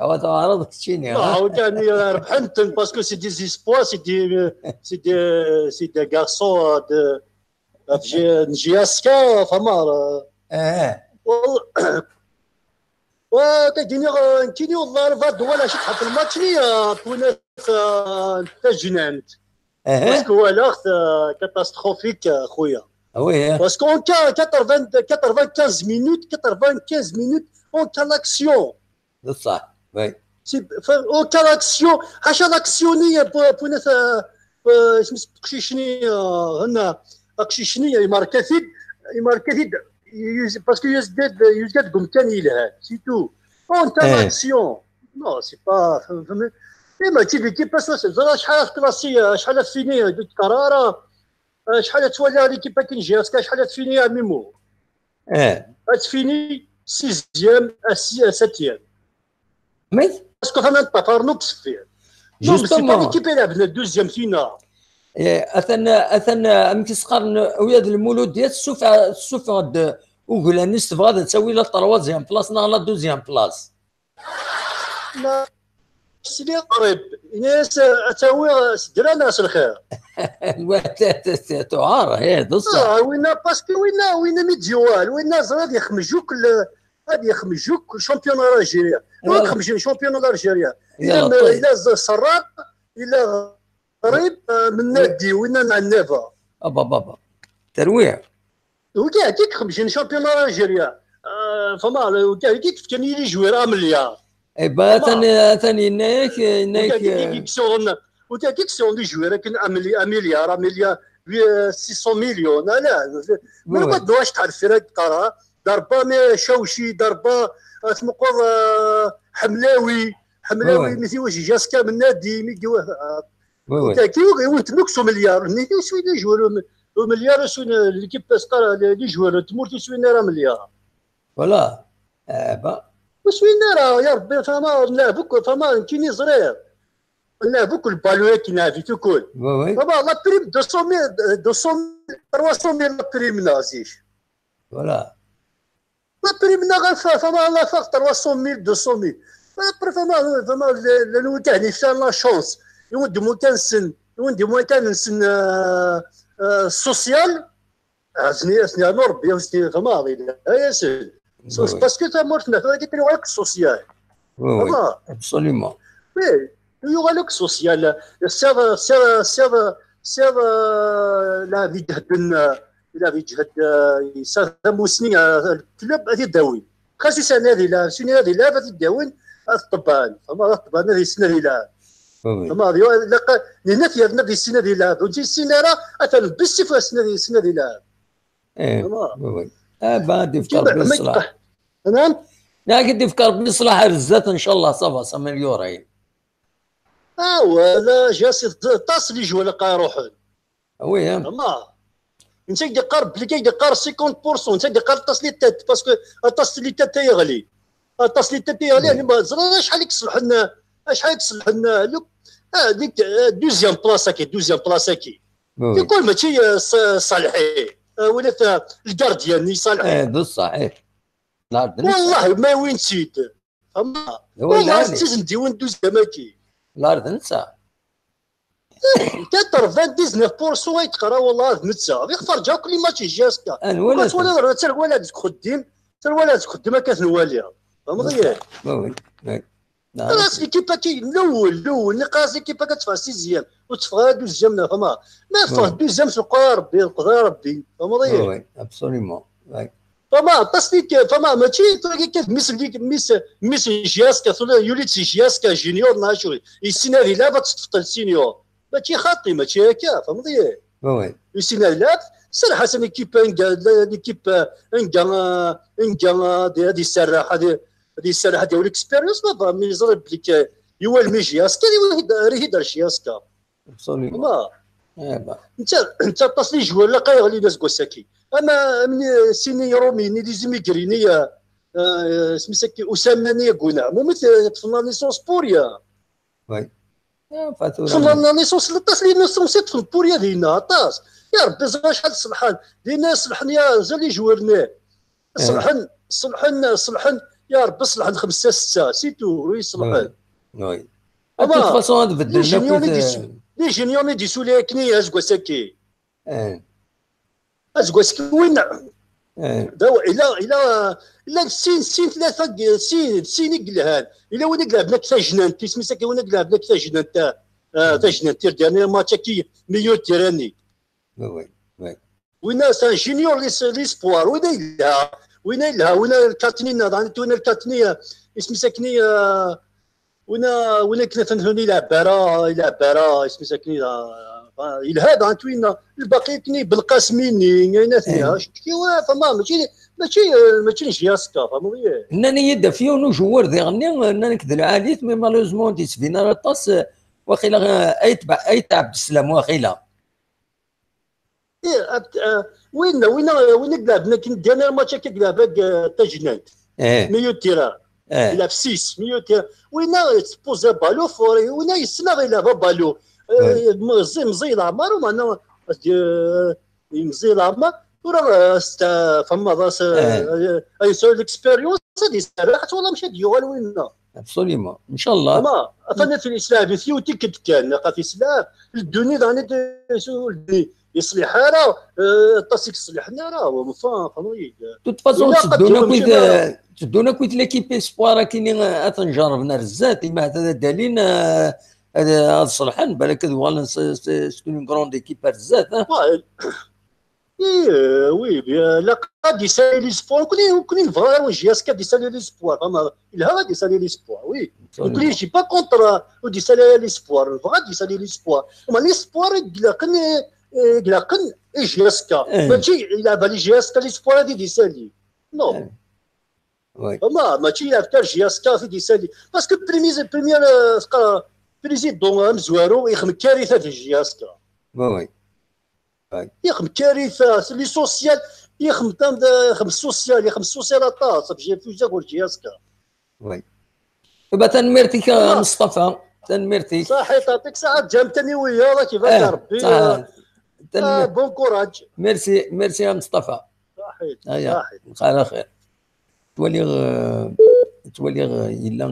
Awa teɛreḍ keččini, ha? Ah, wi kan rebḥen-ten, parce que c'est des Espoirs, c'est des, c'est des, c'est des garçons, euh, de, de J-, J S K, fahmeḍ. Eh. Wa, tagi-nni, euh, nekkini, والله, لا فادو ولا شفت في الماتش-ني، euh, بوينات، euh, تجننت. Parce que walaɣ-t, euh, catastrophique, euh, خويا. Ah oui, hein. Parce qu'en quin-, quatre-vingts, quatre-vingt-quinze minutes, quatre-vingt-quinze minutes, aucun action. D ṣṣeḥ, oui. Aucun action. Ḥaca l'action-nni, euh, بوينات, euh, euh, اسمه تقشيشني, euh, هنا, تقشيشني, يماركاتيد, يماركاتيد. Yuz-, parce que yuzga-d, yuzga-d deg umkan yelhan, c'est tout. Aucun action. Non, c'est pas, fahmi? Eh, mačči d l'équipe, parce que ẓra acḥal ad classé, acḥal ad fini, d karara, acḥal ad twaliḍ l'équipe akken J S K, acḥal ad fini à Mimo. Eh. Ad fini sixième, à six, à septième. Mais parce que ثمن طفر نقص فيه. Non, mais c'est pas l'équipe اللي لعبنا deuxième فينا. Eh, atan, atan, amek i s-qqaren, Uyad Lmuludya, tessufeɣ-, tessufeɣ-d uglan-is, tebɣa ad tawi la troisième place neɣ la deuxième place. La, sliɣ qrib. Ini-as, ad tawi s ddra neɣ s lxir. Tuɛar, eh, d ṣṣeḥ. Ah, winna, parce que winna, winna mi d-yuɣal, winna ẓriɣ ad yexmej akk l-, ad yexmej akk championnat algérien. Ad yexmej championnat algérien. Ila, ila ẓ-, ṣerra, ila Qrib, euh, Mennadi, winna n Ɛennaba. Aba, aba, aba. Terwiḥ. Wigi, kif xemsin championnat d'Algérie. Euh, fama, wigi, kif fkan yili joueur un milliard. Eh ben, atan, atan yenna-yak, yenna-yak, wigi, euh, kif sɣen, wigi, kif sɣen les joueurs akken un milliard, un milliard, un milliard, euh, six cents millions. Ah, la, mais ouais, ouais. Ḍerba, mais Chauchi, ḍerba, euh, tmeqqer, euh, Ḥemlawi, Ḥemlawi, ouais, ouais, mi t-iwajej Jaska Mennadi, mi t-iwa-, euh, ouais, ouais. Kaki, iwet luxe au milliard. Nitni ur swin les joueurs au milliard, ur swin, euh, l'équipe, euh, les joueurs, tmurt ur swin ara milliard. Voilà. Eh ben. Ur swin ara, ya Rebbi, fama, nlɛeb akk, fama, nekkini ẓriɣ. Nlɛeb akk le ballon akken nɛeb-it akk. Ouais, ouais. Fama, la prime deux cent mille, euh, deux cent mille, trois cent mille la prime nna zik. Voilà. La prime nna ɣef, fama, la faq trois cent mille, deux cent mille. Après, fama, fama, le, le, le, la chance. Yiwen d umkan-nsen, yiwen d umkan-nsen, euh, euh, social. Azni, azni, ano Rebbi, azni, fama, ay, ay, ay, ay, ay, ay, ay, parce que tamurt-nneɣ tura kan yuɣal akk social. Oui, oui, absolument. Oui, yuɣal akk social. Siɣ, siɣ, siɣ, siɣ, euh, la vie de, la vie de, euh, ça, ça, euh, le club, ad t-id-awin. Xas ur sɛin ad ilɛeb, ur sɛin ad ilɛeb, ad t-id-awin, ad t-ṭebɛen. Fama, ad t-ṭebɛen, ad yessen ad ilɛeb. Oui, oui. Fama, ad yu-, ilaq, nina t-yerna ad yessen ad ilɛeb. Ur yessen ara, atan bessif ad yessen ad, yessen ad ilɛeb. Eh, oui, oui. Ah, ben, ad d-yefk Rebbi ṣṣellaḥ. Anam? Ad d-yefk Rebbi ṣṣellaḥ ar zdat, ncallah, ça va s'améliorer. Ah, wala, j'ai assez de, aṭas les joueurs ilaq ad ruḥen. Ah oui, hein. Ama, netta i d-iqqar, belli i d-iqqar cinquante pour cent, netta i d-iqqar aṭas les têtes, parce que aṭas les têtes ay yeɣli. Aṭas les têtes ay yeɣli, oui, yani ma ẓriɣ acḥal i iṣelḥen, acḥal i iṣelḥen, le, ah, dik, euh, deuxième place-agi, deuxième place-agi. Oui, oui. Tikwal mačči, euh, Ṣ-, Ṣalḥi. Euh, wala ta-, le gardien-nni Ṣalḥi. Eh, d ṣṣeḥ, eh. Lɛerd netta. Wallahi, ma yewwin-tt-id. Ama, d awal wallahi, lɛali. D tizendiwin n deuxième-agi. Lɛerd netta. Quatre-vingt-dix-neuf pour cent ay d-teqra, wallahi, d netta. Ixtarǧ akk les matchs J S K. Anwa la twaliḍ, terwala deg uxeddim, terwala deg uxeddim akka tenwali. Tfehmeḍ-iyi? Oui, oui, oui. Xas l'équipe-agi, lewwel, lewwel, neqqar-as l'équipe-agi ad teffeɣ sixième, ur teffeɣ ara douzième, neɣ fama. Ma teffeɣ douzième, s lqudra Rebbi, lqudra Rebbi. Tfehmeḍ-iyi? Oui, oui, absolument. Oui. Fama, aṭas n, fama, mačči tura kan mis, mis, mis J S K, tura yuli-d si J S K junior, neɣ acu, yessen ad ilɛeb, ad teṭṭfeḍ senior. Mačči xaṭi, mačči akka, tfehmeḍ-iyi? Oui, oui. Yessen ad ilɛeb, serreḥ-as l'équipe, l'équipe, ad, ad iserreḥ, ad ad iserreḥ, ad yawi l'expérience, ma bɣa, mi yeẓra belli k-, yuwal mi J S K, ad ihi-, ad ihi-d ar J S K. Absolument. Ma. Eh ben. Netta, netta aṭas n les joueurs ilaq ad yeɣlin aseggas-agi. Ama, am ni, Sini Romi, ni les immigrés, ni, euh, euh, isem-is akka, Oussama, ni Gouna. Mumit, euh, ṭṭfen la licence pour rien. Oui. Ah, Fatura. Ṭṭfen la licence, aṭas n les licences i ṭṭfen pour rien dinna, aṭas. Ya Rebbi, ẓer acḥal ṣelḥen. Dinna ṣelḥen ya, zan les joueurs-nni. Eh. Ṣelḥen, ṣelḥen, ṣelḥen, ya Rebbi, ṣelḥen xemsa, setta, c'est tout, oui, ṣelḥen. Oui. Oui. De toute façon, ad beddlen akk les juniors, les juniors-nni d-isuli akken i aseggas-agi. Eh. Aseggas-agi winna. Eh. Daw, ila, ila, ila sin, sin, tlata, sin, sin i yelhan. Ila win i ilɛeben akk tajnant, isem-is akka, win i ilɛeben akk tajnant, ah, tajnant, tir dernier match-agi, milieu de terrain-nni. Oui, oui, oui. Winna, c'est un junior, l'es-, l'espoir. Winna yelha. Winna yelha. Winna lkatni, nna, winna lkatni, euh, isem-is akken, euh, winna, winna akken atan, atan ilɛeb ara, ilɛeb ara, isem-is akken, euh, yelha, dan, winna. Lbaqi akken, Belqasmini, ayen aten, eh, ackiwa, fama, mačči, mačči, euh, mačči n J S K, tfehmeḍ-iyi? Nnan-iyi-d ɣef yiwen ujewwir diɣenni, nnan-ak d lɛali-t, mais malheureusement, ur d-yettbin ara aṭas, euh, waqila, euh, Ayt Ba-, Ayt Ɛebdeslam, waqila. Eh, Abd-, eh, winna, winna, winna i ilɛeben akken dernier match akka i ilɛeb ak, eh, tajnant. Eh. Milieu de terrain. Eh. Ilɛeb six, milieu de terrain. Winna, eh, tpoza ballon fort, winna yessen ad ilɛeb ballon. Eh, ouais. Meẓẓi, meẓẓi leɛmer, meɛna, eh, meẓẓi leɛmer. Tura, eh, s-, eh, tfehmeḍ, eh, eh, eh, yesɛa l'expérience, ad iserreḥ, ad twaliḍ amek ad yuɣal winna. Absolument. Ncallah. Ma, atan ad t-yeslɛeb, yiwet tikkelt kan, ɣef yeslɛeb, ddunit daɣen i d-, ur d-yeṣliḥ ara, eh, aṭas i yeṣliḥen ara, wa, ma fa-, fehmeḍ-iyi-d. De toute façon, ilaq ad tteddun akk wid, teddun akk wid l'équipe espoir akkin, eh, ad ten-jerrben ar zdat, imi ahat ad d-alin, eh, Ad, ad ṣelḥen, balak ad uɣalen s, s, s une grande équipe ar zdat, ah. Ouais. Eh, oui, bien, la, ad d-isali les sports. Nekkni, nekkni nebɣa J S K ad d-isali les sports. Ama, yelha ad d-isali les sports, oui. Absolument. Nekkni, je suis pas contre, euh, ad d-isali les sports. Nebɣa ad d-isali les sports. Ama les sports i ilaqen, eh, i ilaqen i J S K. Eh. Mačči ilɛeb les J S K les sports ad d-isali. Non. Eh. Oui. Ma, mačči yefka J S K fi d-isali. Parce que premier, premier, euh, président amezwaru, ixem karit ad J S K. Oui, oui. Oui. Ixem karit, euh, les social, ixem tam de, ixem social, ixem social aṭas, fi J S K. Oui. Bah, tanemmirt-ik, a Mustafa. Tanemmirt-ik. Saḥit, yɛṭik ṣṣeḥḥa, ǧǧam-ten i wiyaḍ, ad k-ibarek Rebbi. Ah, bon courage. Merci, merci a Mustafa. Saḥit, saḥit. Ala xir. Ttwaliɣ, eh, ttwaliɣ, eh, yella,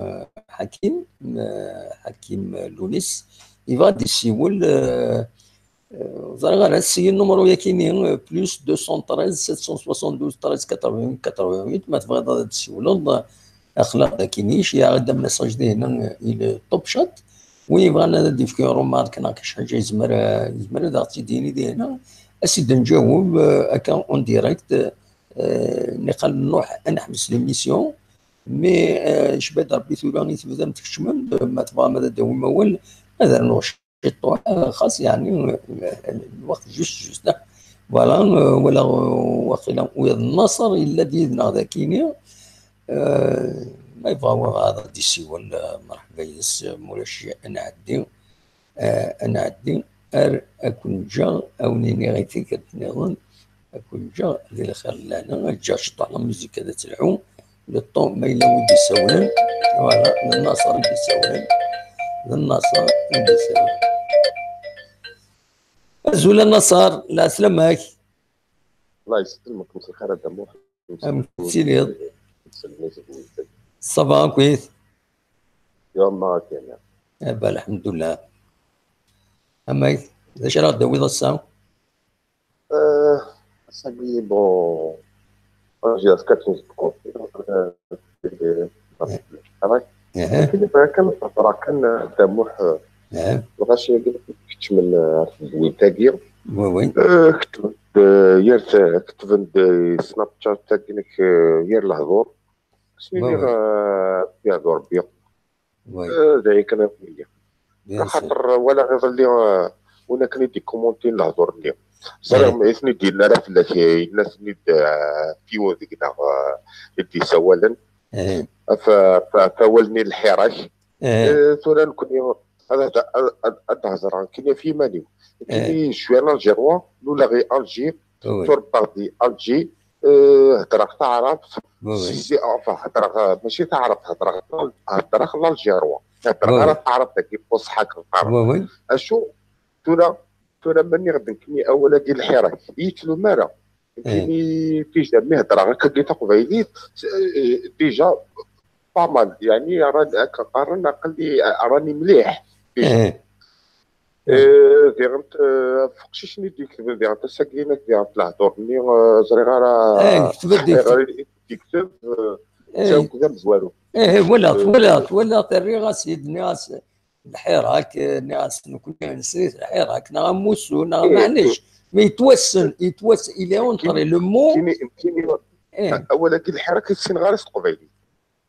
eh, Ḥakim, eh, Ḥakim Lunis, yebɣa ad d-yessiwel, eh, eh, ẓriɣ ara s-, si numéro-yagi-ni, eh, plus deux cent treize, sept cent soixante-douze, treize quatre-vingt-huit, quatre-vingt-huit, ma tebɣiḍ ad d-tessiwleḍ, eh, aql-aɣ dagi-ni, yecceɛ-d amessage dihna, eh, il top chat. Win yebɣan ad d-yefk remarque neɣ kra n ḥaǧa yezmer, eh, yezmer ad aɣ-tt-id-yini dihna, ad s-id-nǧaweb, eh, akka en direct, eh, niqal nruḥ ad neḥbes l'émission, mais, eh, icba-d Rebbi tura i tebdam tkecmem-d, ma tebɣam ad d-tawim awal, ad rnuɣ ciṭṭuḥ, eh, xas yeɛni, eh, lweqt juste, juste. Voilà, eh, walaɣ, eh, waqila wiyaḍ Naṣer yella-d yid-neɣ dagi-ni, eh, ma yebɣa waɣ ad d-isiwel, eh, merḥba yid-s, eh, ma ulac ad nɛeddi. Eh, ad nɛeddi ar ad ken-ǧǧeɣ, ad wen-iniɣ i tikkelt nniḍen, ad ken-ǧǧeɣ di lxir d lehna, ad ǧǧeɣ ciṭṭaḥ la musique ad telḥu, le temps ma yella wi d-isawlen, voilà, d Naṣer i d-isawlen, d Naṣer i d-isawlen. Azul a Naṣer, lɛeslama-k. Allah yesselmek, mselxir a Dda Muḥ. Amek tettiliḍ? Ça va, akkit? Yamma kan. Eh ben, lḥemdullah. Amek, d acu ara ɣ-d-tawiḍ ass-a? Eh, ass-agi, bon, j'ai quatre jours de conférence, eh, eh, eh. Lakin bɣiɣ kan ad hedreɣ kan, eh, Dda Muḥ, eh, lɣaci-agi keččmen, eh, ɣer tedwilt-agi. Oui, oui. Eh, ketben-d, eh, yir ta-, ketben-d, eh, Snapchat-agi-inek, eh, yir lehdur. Asmi lliɣ, eh, yehdur Rebbi. Eh, d aya kan ara wen-iniɣ. Axaṭer walaɣ iḍelli, eh, win akken i d-ikumuntin lehdur-nni. Ẓriɣ i ten-id-yenna ara fell-ak, eh, yenna-ten-id, eh, f yiwen deg-neɣ, eh, i d-isawalen. Ɣef, ɣef, ɣef wawal-nni n lḥirak. Eh, tura nekkni ad, ad, ad, ad, ad d-hedreɣ nekkni ɣef yiman-iw. Nekkni, je suis un Algérois, luleɣ i Alger, turebbaɣ di Alger, eh, hedreɣ taɛrabt, si, si, enfin, hedreɣ, eh, mačči taɛrabt, hedreɣ, hedreɣ l'algérois. Hedreɣ ara taɛrabt-agi, fusḥa qqaren. Acu, tura, tura ma nniɣ-d nekkni awal-agi lḥirak, i yi-tlum ara. Nekkini déjà mi hedreɣ akkagi taqbaylit, eh, déjà pas mal, yeɛni ran, akka qqaren, aql-i, rani mliḥ déjà. Eh, diɣen, eh, ɣef uqcic-nni d-iketben diɣen, ass-agi-inek diɣen lehdur-nni, eh, ẓriɣ ara, ẓriɣ ara i d-yekteb, eh, d amezwaru. Eh, walaɣ-t, walaɣ-t, walaɣ-t, rriɣ-as-id, nniɣ-as, lḥirak, eh, nniɣ-as nekkni nesri lḥirak, neɣ amussu, neɣ maɛlic. Mais yettwassen, yettwassen, il est entré le mot. Nekkini, nekkini, awal-agi lḥirak ur t-ssineɣ ara s teqbaylit.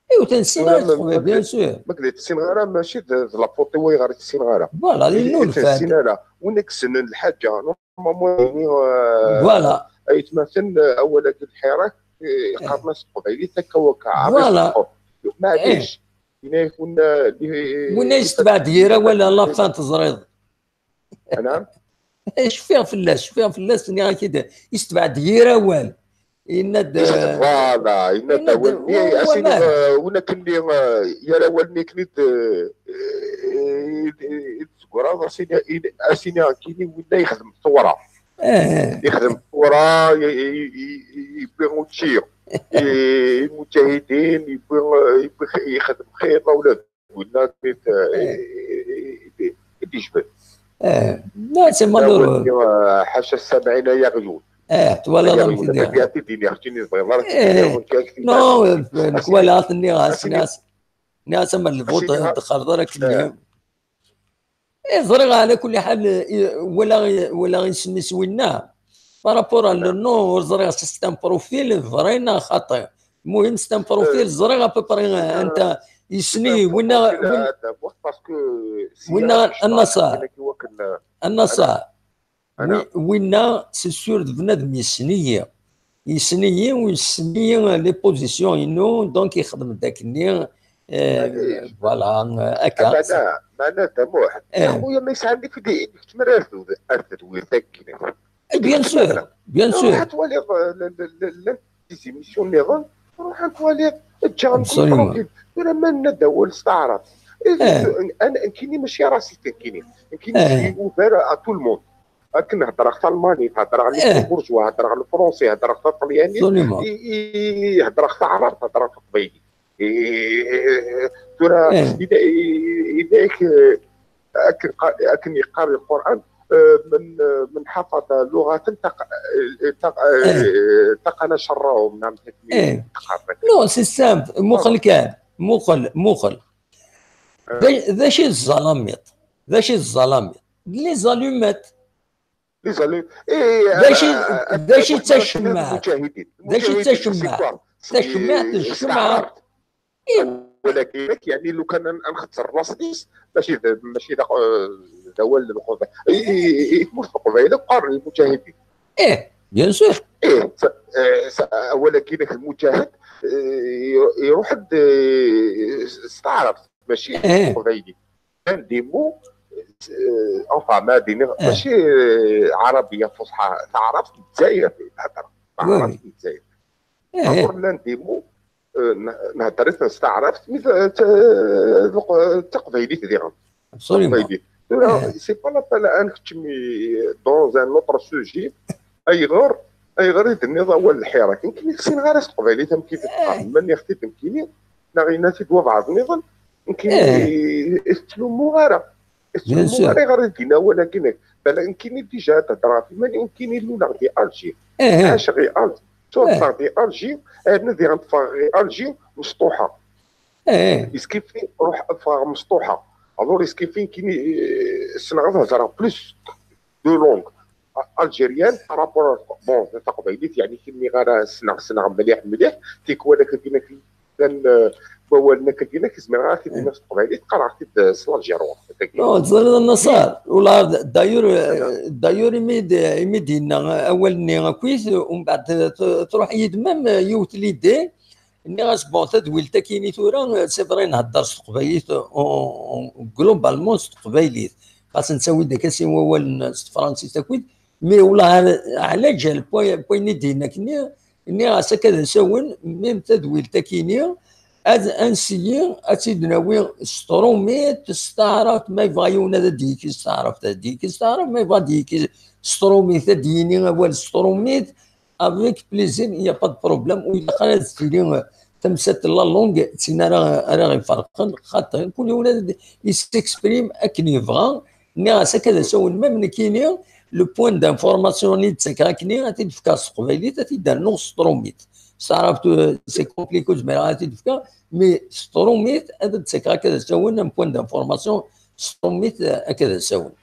Iwt nessen ara s teqbaylit, bien sûr. Ma k-, ur t-ssineɣ ara, mačči d, d la faute-iw ayɣer ur t-ssineɣ ara. Voilà, ur t-ssineɣ ara. Win i yessnen lḥaǧa, normalement, yani, euh, voilà. Aytmaten, euh, awal-agi lḥirak, euh, qqaren-as s teqbaylit akka wakka, voilà. Maɛlic. Yenna-yak win, euh, win ay yesbeɛd yir awal, à la fin teẓriḍ. Ana? Cfiɣ fell-as, cfiɣ fell-as, nniɣ-ak-id, yesbeɛd yir awal. Yenna-d, voilà, yenna-d awal-nni, voilà. As-iniɣ, euh, win akken-nni, euh, yir awal-nni akken-id, euh, euh, i d-tegreḍ, as-ini, as-iniɣ nekkini, winna yexdem tura. Eh. Yexdem tura, y-, y-, y-, y-, yewwi učči, y-, imuǧahidin, yewwi, euh, yewwi x-, yexdem xir, ma ula d winna i d-, eh, i d-, i d-, i d-ijbed. Eh, non, c'est malheureux. Ḥaca ssamɛin ay aɣyul. Eh, twalaḍ amek nniɣ. Ad t-id-iniɣ, keččini tebɣiḍ ara t-id-iniɣ, nekk ad k-t-iniɣ. Non, nekk walaɣ-t, nniɣ-as, nniɣ-as, nniɣ-as, ama lbuṭ, ur d-qqareḍ ara akken-nni. Eh, ẓriɣ, ɛla kulli ḥal, eh, wala, wala isem-is winna. Par rapport à le nom, ur ẓriɣ si c'est un profil vrai neɣ xaṭi. Muhim, c'est un profil, ẓriɣ à peu près, eh, anta, yessni, winna, win-, parce que winna, Annaṣer. Annaṣer. Wi-, winna, c'est sûr, d bnadem yessen-iyi. Yessen-iyi, u yessen-iyi les positions-inu, donc yexdem-d akkenni, eh, voilà, eh, akka. Meɛna, meɛna Dda Muḥ, eh, a xuya, ma yesɛa nnig d-, kečč mara ar tedwilt akkenni. Eh, bien sûr, bien sûr. Ruḥ ad twaliḍ, eh, l-, l-, l-, l-, les émissions nniḍen, ruḥ ad twaliḍ, ǧǧan-ken tranquille. Tura ma nenna-d awal s taɛrabt. Eh, eh. Nekkini mačči raciste, nekkini. Nekkini, eh, je suis ouvert à tout le monde. Akken heddreɣ talmanit, heddreɣ luxembourgeois, heddreɣ le français, heddreɣ taṭalyanit, i, i, heddreɣ taɛrabt, heddreɣ taqbaylit. I, i, i, tura, eh, ida, i, i, ida, eh, akken qa-, akken yeqqar Lqur'an, eh, من، eh, من حفظ لغة تق-، eh, taq-, eh, تقن شرهم, neɣ akken yeqqar. Non, c'est simple. Muqel kan. Muqel, muqel. D acu, d acu i d ẓẓalamiṭ? D acu i d ẓẓalamiṭ? D les allumettes. Les allumettes. Eh, d acu, eh, d acu i d tacemmaɛt? D acu i d tacemmaɛt? Tacemmaɛt d ccemɛa. Walakin, yeɛni, lukan ad nxetter laṣel-is, mačči d, mačči d, eh, d awal n Leqbayel. I, i, i, i tmurt n Leqbayel qqaren lmuǧahidin. Eh, bien sûr. Eh, s-, eh, s-, awal-agi-inek lmuǧahid, eh, i-, iruḥ-d, eh, s, s taɛrabt, mačči s teqbaylit. Kan des mots, eh, enfin, ma ad iniɣ, mačči, eh, ɛarabiya fusḥa, taɛrabt n Lezzayer i thedder. Taɛrabt n Lezzayer. Aɣur llan des mots, eh, n-, nhedder-iten s taɛrabt, mi d, d, d, d taqbaylit diɣen. Absolument. Taqbaylit. Tura, c'est pas la peine ad nekcem dans un autre sujet. Ayɣer, ayɣer i d-tenniḍ awal lḥirak? Nekkini ur ssineɣ ara s teqbaylit amek i teqqar. Ma nniɣ-t-id nekkini, neɣ yenna-t-id wabɛaḍ nniḍen, nekkini ur ttnummuɣ ara. Ur ttnummuɣ ara. Ayɣer i d-yenna awal-agi-inek? Bala nekkini déjà ad hedreɣ ɣef iman-iw, nekkini luleɣ di Alger. Ɛaceɣ di Alger. Tura ffɣeɣ di Alger, arna diɣen ffɣeɣ di Alger, mesṭuḥa. Iskifi ruḥ ffɣeɣ mesṭuḥa. Alors iskifi nekkini, eh, ssneɣ ad hedreɣ plus deux langues algériennes par rapport à, bon, taqbaylit, yeɛni, ur ssneɣ ara, ssneɣ, ssneɣ mliḥ, mliḥ, tikwal akka, eh, wawalen akka, akka, zemreɣ ad t-id-iniɣ s teqbaylit, qqareɣ-t-id, eh, s l'algérois. Non, teẓriḍ a Naṣer, wala, d'ailleurs, eh, d'ailleurs, imi d-, imi d-yenna awal-nni akkit, umbeɛd, eh, t-, truḥ yid-m, eh, yiwet l'idée, nniɣ-as, bon, tadwilt-agi-ini tura, eh, c'est vrai, nhedder s teqbaylit, on, on, globalement s teqbaylit, xas nettawi-d akka sin wawalen s tefransist akkit, mais wala, ɛla ǧal, point, point-nni d-yenna akkenni, nniɣ-as akka d asawen, même tadwilt-agi-ini, ad, ad nsiyi ad tt-id-nawi s trumit, s taɛrabt, ma yebɣa yiwen ad d-yekki s taɛrabt, ad d-yekki s taɛrabt, ma yebɣa ad d-yekki s trumit, ad d-yini awal s trumit, avec plaisir, il n'y a pas de problème, ur ilaq ara ad tili tamsalt n la langue, d tin ara, ara ɣ-iferqen, xaṭer kul yiwen ad, il s'exprime akken yebɣa, nniɣ-as akka d asawen, même nekkini, le point d'information-nni d-ttakeɣ akkenni, ad t-id-fkeɣ s teqbaylit, ad t-id-rnuɣ s trumit. S taɛrabt, euh, c'est compliqué, ur zmireɣ ad t-id-fkeɣ, mais s trumit, ad d-ttakeɣ akka d asawen, un point d'information, s trumit, euh, akka d asawen.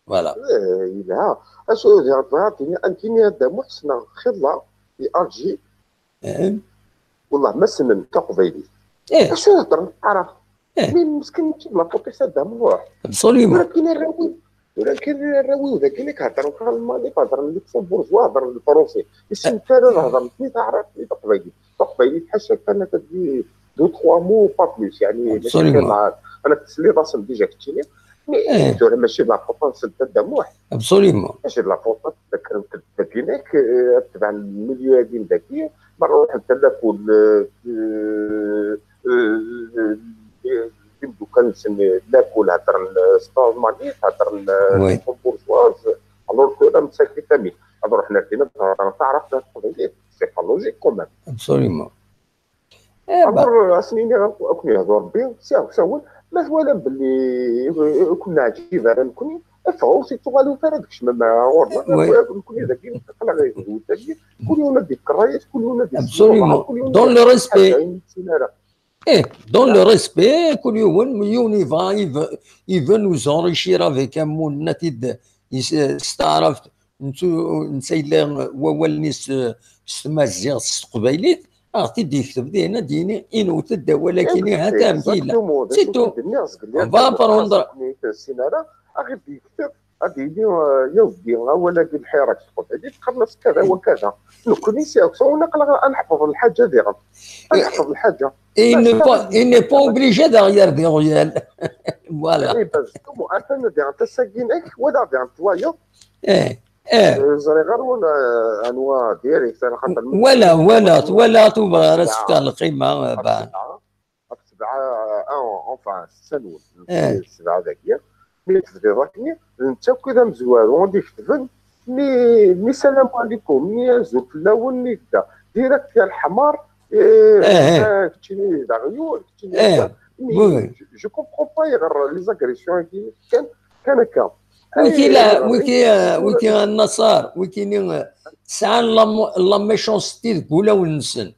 Voilà. Eh, yelha. Acu diɣ tebɣa tini, nekkini a Dda Muḥ ssneɣ xilla di Alger. Eh. Wallah, ma ssnen taqbaylit. Eh. Acu heddren taɛrabt? Eh. Mi meskin mačči d la faute-is a Dda Muḥ. Absolument. Walakin arraw-iw, walakin arraw-iw dagi i heddren talmanit, heddren luxembourgeois, heddren lefransi. Ur ssinen ara ad heddren ni taɛrabt ni taqbaylit. Taqbaylit ḥaca kan akka di deux, trois mots, pas plus, yeɛni. Absolument. Mačči kan, ana tesliḍ-asen déjà keččini. Mais, eh, tura mačči d la faute-nsen a Dda Muḥ. Absolument. Mačči d la faute, tekkremt-d dagi-inek, eh, ad tebɛen milieu-agi n dagi, merra ruḥent a lakul, eh, eh, eh, d imeddukal-nsen lakul heddren, eh, s talmanit, heddren, eh, s tqemburẓwaẓ, alors tura msakit amin. Ad ruḥen ar din ad heddren taɛrabt neɣ taqbaylit, c'est pas logique quand même. Absolument. Eh, alors, asen-iniɣ, ad ken-yehdu Rebbi, si asawen, ma twalam belli ur ken-neɛǧib ara nekni, ffɣet, ur tettuɣalem ara ad tkecmem ɣur-neɣ. Oui. Nekni dagi, aql-aɣ dagi, kul yiwen ad d-yefk rray-is, kul yiwen ad d-yessu. Absolument. Dans le respect. Ur ttsin ara. Eh, dans le respect, kul yiwen, yiwen yebɣa, il veut, il veut nous enrichir avec un mot, nna-t-id s taɛrabt, netta yella wawal-nni s tmaziɣt, s teqbaylit, ad ɣ-t-id-yekteb dihin, ad d-yini, inwet-d awal-agi-nni, ha-t-am d-yella. C'est tout. On va apprendre. Ad d-yekteb, ad d-yini, eh, ya webbi, awal-agi lḥirak s teqbaylit, qqaren-as kada wa kada. Nekkni si aksum, aql-aɣ ad neḥfeḍ lḥaǧa diɣen. Ad neḥfeḍ lḥaǧa. Et il n'est pas, il n'est pas obligé derrière des ruelles. Voilà. Eh, parce que, bon, atan diɣen tasa-agi-inek, wala diɣen twayeḍ. Eh, eh. Eh, ẓriɣ ɣer wala, anwa direct, ala xaṭer. Wala, wala, twala, tu bɣa ara s-fkeɣ lqima, eh, ba. Ɣef sebɛa, ah, enfin, ssetta-nwen, eh, sebɛa dagi, mi tebdiḍ akkenni, d netta akk i d amezwaru, i d-iketben, mi, mi salam ɛlikum, mi azul fell-awen, mi yedda. Direct ya leḥmar, eh, eh, eh, ah, keččini d aɣyul, keččini d, eh, mi, oui, je, je comprends pas, ayɣer les agressions-agi kan, kan akka. Wiki la, wiki, eh, wiki a Nnaṣer, wikini, eh, sɛan la mo-, la méchanceté deg wulawen-nsen.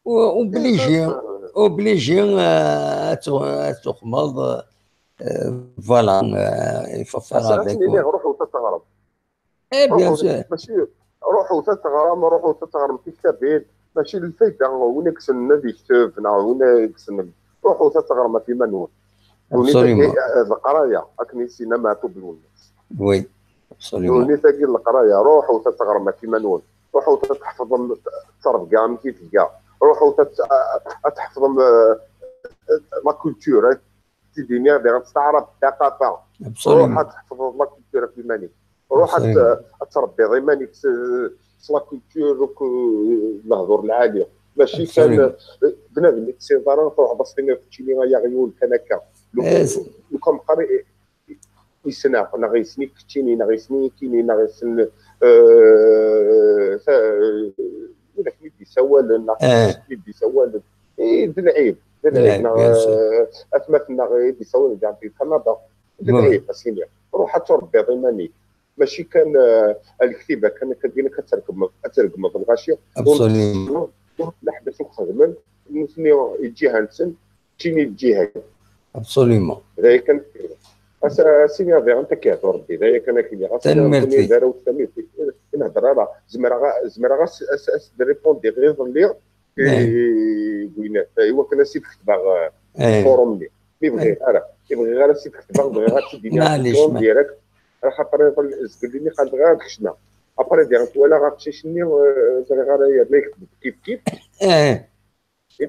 Obligé, obligé, euh, ad tu-, ad tuxmeḍ, euh, voilà, euh, il faut faire avec. Ruḥ u teɣrem. Eh, bien sûr. Mačči, ruḥ u teɣrem, ruḥ u teɣrem tiktabin, mačči lfayda, win i yessnen ad yekteb, neɣ win i yessnen, ruḥ u teɣrem ɣef iman-nwen. Absolument. D leqraya, akken i s-yenna Meɛtub Lwennas. Oui, absolument. Ddunit-agi n leqraya, ruḥet ad teɣrem ɣef iman-nwen, ruḥet ad tḥefḍem ttrebga amek i tga, ruḥet ad, ad tḥefḍem, eh, la culture, ad t-id-iniɣ diɣen s taɛrabt, ttaqafa. Absolument. Ruḥ ad tḥefḍeḍ la culture ɣef iman-ik. Ruḥ ad, absolument, ad tṛebbiḍ iman-ik s, s la culture, akk, eh, lehdur lɛali. Mačči kan, absolument, eh, bnadem i tessineḍ ara, truḥeḍ ad s-tiniḍ keččini ay aɣyul kan akka. Lukan, eh, lukan meqqar, eh, yessneɣ, neɣ yessen-ik keččini, neɣ yessen-iyi nekkini, neɣ yessen, eh, ta-, eh, widak mi d-yessawalen, neɣ, eh, mi d-yessawalen. Eh, d lɛib, d lɛib, neɣ, bien sûr, eh, atmaten-nneɣ i d-yessawalen di Kanada. D lɛib, ad s-iniɣ. Ruḥ ad turebbiḍ iman-ik. Mačči kan, eh, a lektiba kan akka, ad tregmeḍ, ad tregmeḍ lɣaci. Absolument. Ur, ur tella ḥedd acu xedmen, nutni iǧiha-nsen, keččini d lǧiha-k. Absolument. D aya kan. As-, as-iniɣ diɣen ad k-yehdu Rebbi, d aya kan ad k-iniɣ. As-iniɣ nekkni d arraw n tamilt, i nhedder ara. Zemreɣ a-, zemreɣ as-, as-, as-d-répondiɣ iḍelli i, i, i wakken ad s-id-ketbeɣ, eh, forum-nni. Mi bɣiɣ ara. Mi bɣiɣ ara s-id-ketbeɣ, bɣiɣ ad tt-id-iniɣ en direct, axaṭer iḍelli, zgelli-nni qqaren-d bɣiɣ ad kecmeɣ. Après, diɣen twalaɣ aqcic-nni, eh, ẓriɣ ara yerna yekteb kif kif. Eh.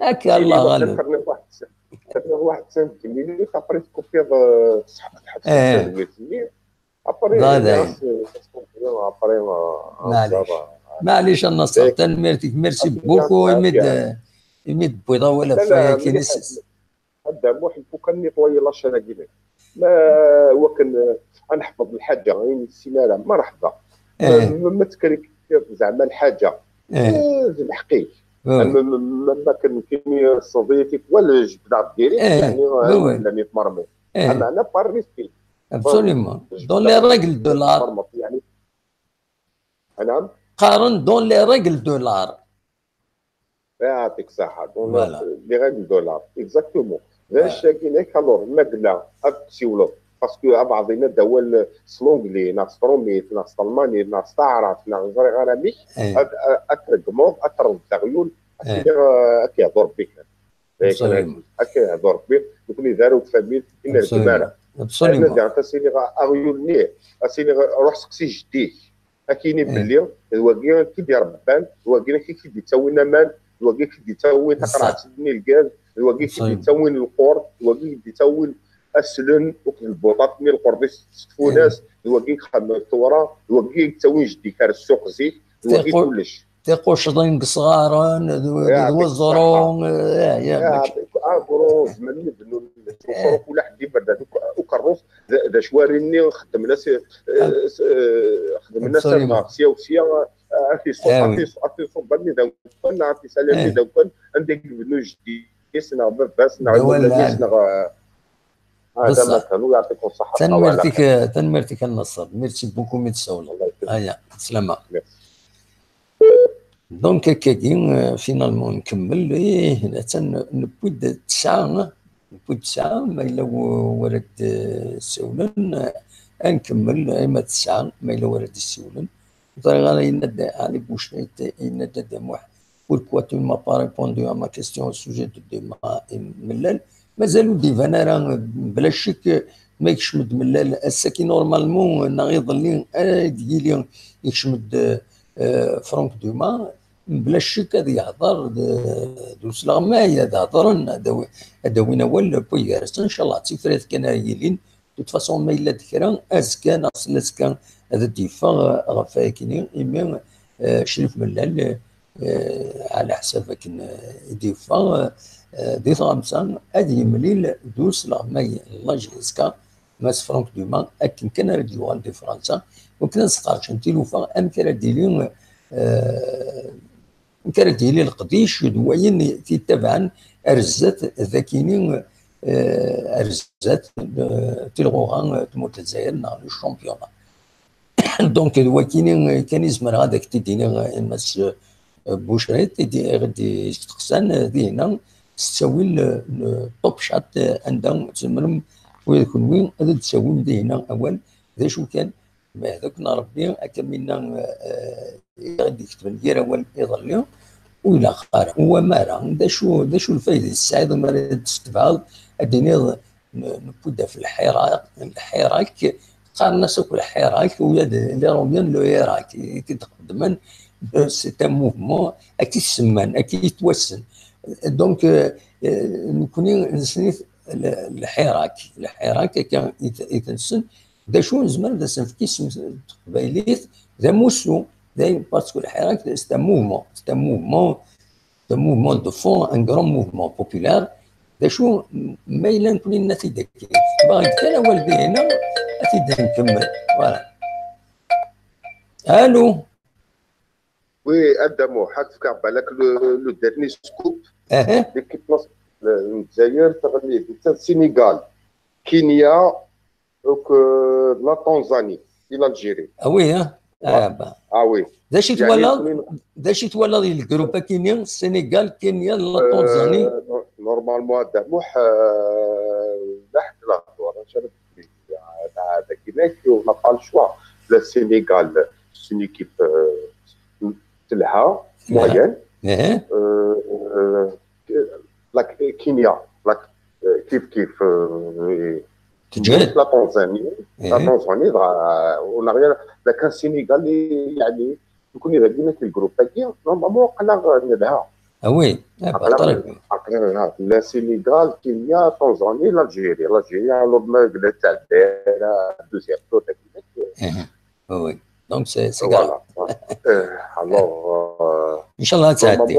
Akka, Allah ɣaleb. Terniḍ waḥed send, terniḍ waḥed send, après tkupiḍ, eh, tḥebseḍ tadwilt-nni. Après, après, eh, maɛlic, a Naṣer, tanemmirt-ik, merci beaucoup, imi d-, imi d-tewwiḍ awal ɣef waya-kini. Adda Muḥ, il faut kan nettoyer la chaîne-agi. Ma wakken, eh, ad neḥfeḍ lḥaǧa, ayen nessin ara, merḥba. Eh. Ma, ma, ma tkritikiḍ zeɛma lḥaǧa, eh, eh, d lḥeqq-ik. Eh. Ma, ma, ma, ma kan kini ṣṣdiyt-ik, wala jebdeɣ diri-k, eh, yeɛni, eh, oui, oui, llan yetmermen. Eh. Ameɛna par respect. Absolument. Dans les règles de l'art. Yeɛni, anam? Qqaren dans les règles de l'art. Yeɛṭik ṣṣeḥḥa. Donc, voilà, les règles de l'art. Exactement. D acu-agi-inek, alors, ma yella ad tessiwleḍ, parce que abɛaḍ yenna-d awal s l'anglais, neɣ s trumit, neɣ s talmanit, neɣ s taɛrabt, neɣ ẓriɣ ara amek, eh, ad, ad, ad tregmeḍ, ad terreḍ d aɣyul, ad, eh, tiniḍ, eh, ad k-yehdu Rebbi kan. Absolument. Ad k-yehdu Rebbi, nekkni d arraw n tfamilt, i nergem ara. Absolument. Ayen ad, ad s-iniɣ aɣyul-nni, ad s-iniɣ ruḥ seqsi jeddi-k. Ad k-yini belli d wagi i k-id-irebban, d wagi i k-id-ittawin aman, d wagi i k-id-ittawin taqerɛet-nni n lgaz, d wagi i k-id-ittawin lqur, d wagi i k-id-ittawin aslen akked lbuṭaṭ-nni, lqurḍ-is s tfunast, d wagi i ixeddmen tewra, d wagi i yettawin jeddi-k ar ssuq zik, d wagi kullec. Tiqucḍin deg isɣaren, d, d weẓru, eh, ya, ya, agru, zemren ad bnun, ula ḥedd iberdan ukerrus, d, d acwari-nni xedmen-as, eh, s-, eh, xedmen-as, absolument, sya u sya, eh, ad t-iṣu-, ad t-iṣu-, ad t-iṣubb armi d awal, neɣ ad t-isali armi d awal, anda i yebnu jeddi-s, neɣ baba-s, neɣ imawlan-is, neɣ, eh, ah, d amerkan, u yeɛṭikum ṣṣeḥḥa. Tanemmirt-ik, tanemmirt-ik a Naṣer. Merci beaucoup, mi d-tsawleḍ. Aya, slama. Merci. Donc, akkagi, euh, finalement, nkemmel, ih, attan, newwi-d tesɛa, newwi-d tesɛa, ma yella w-, wara d-ssawlen, euh, ad nkemmel, ay ma tesɛa, ma yella wara d-ssawlen. Ẓriɣ ara yenna-d Ɛli Bucrit, yenna-d a Dda Muḥ, pourquoi tu ne m'as pas répondu à ma question au sujet de Duma et Mellal? Mazal ur d-iban ara, bla ccek, ma yekcem-d Mellal, ass-agi normalement, neɣ iḍelli, ad d-yili yekcem-d, euh, Franck Duma. Bla ccek ad yehḍer d, d usleɣmay, ad hedren, ad awi-, ad awin awal n waygar-nsen, ncallah d tifrat kan ara yilin. De toute façon, ma yella-d kra, azekka neɣ sel azekka ad d-yeffeɣ, eh, ɣef wayagi-nni, imi, eh, Crif Mellal, eh, ɛla ḥsab akken, eh, i d-yeffeɣ, eh, di tɣamsa ad yemlil d usleɣmay n la J S K, Mass Franck Duma, akken kan ara d-yuɣal di Fransa, wakken ad sqercen tilufa, amek ara d-yili, eh, amek ara d-yili leqdic d wayen t-yettabaɛen ar zdat, d akini, eh, ar zdat, eh, tilɣuɣa, eh, tmurt n Lezzayer neɣ le championnat. Donc, d wakini, eh, kan i zemreɣ ad ak-t-id-iniɣ, eh, Mass, eh, Bucrit, i d-, i ɣ-d-isteqsan, eh, dinna, s ttawil, eh, n Top Chat, eh, anda tzemrem, ula d kenwi, ad d-tawim dinna awal, d acu kan, ma d akken Ṛebbi, akka minna, eh, eh, i ɣ-d-iketben yir awal iḍelli, ur ilaq ara, u amara, d acu, d acu lfayda i tesɛiḍ mi ara d-testebɛeḍ, ad d-tiniḍ, n-, newwi-d ɣef lḥirak, lḥirak, qqaren-as akk lḥirak, ula d les Romains le hirak, i t-id-qeddmen, c'est un mouvement, akka i t-semman, akka i yettwassen. Donc, euh, euh, nekkni nessen-it l-, lḥirak, lḥirak akka i t-, i t-nessen. D acu nezmer ad as-nefk isem s teqbaylit? D amussu, d ayen, parce que lḥirak, c'est un mouvement, c'est un mouvement, un mouvement de fond, un grand mouvement populaire. D acu, ma yella nekkni nenna-t-id akken, tebɣa kan awal dihina, ad t-id-nkemmel. Voilà. Allô? Oui, Adamu, ḥad fkeɣ balak le, le dernier scoop. Aha. L'équipe nationale n Lezzayer teɣli di Sénégal, Kenya, donc, euh, la Tanzanie et l'Algérie. Ah oui, hein? Ah, bah. Ah oui. D acu i twalaḍ? D acu i twalaḍ di le groupe-agi-nni? Sénégal, Kenya, la Tanzanie. Euh, no-, normalement, Adamu, euh, la ḥedd la hdur, acu ara d-, d-, d-, d-, on n'a pas le choix. Le Sénégal, c'est une équipe, euh, telha, moyenne. Euh, euh, la Kenya, la, euh, kif kif, euh, la Tanzanie, la Tanzanie, euh, on n'a rien. La Sénégal, يعني, يكون إذا قلنا في الجروب هذه، normalement قلنا نلها. Ah oui, ah, bah, très bien. La Sénégal, Kenya, Tanzanie, l'Algérie. L'Algérie, alors, ما قلت تعدي deuxième tour. Ah oui. Donc, c'est, c'est grave. Voilà. Euh, alors, euh, إن شاء الله تعدي.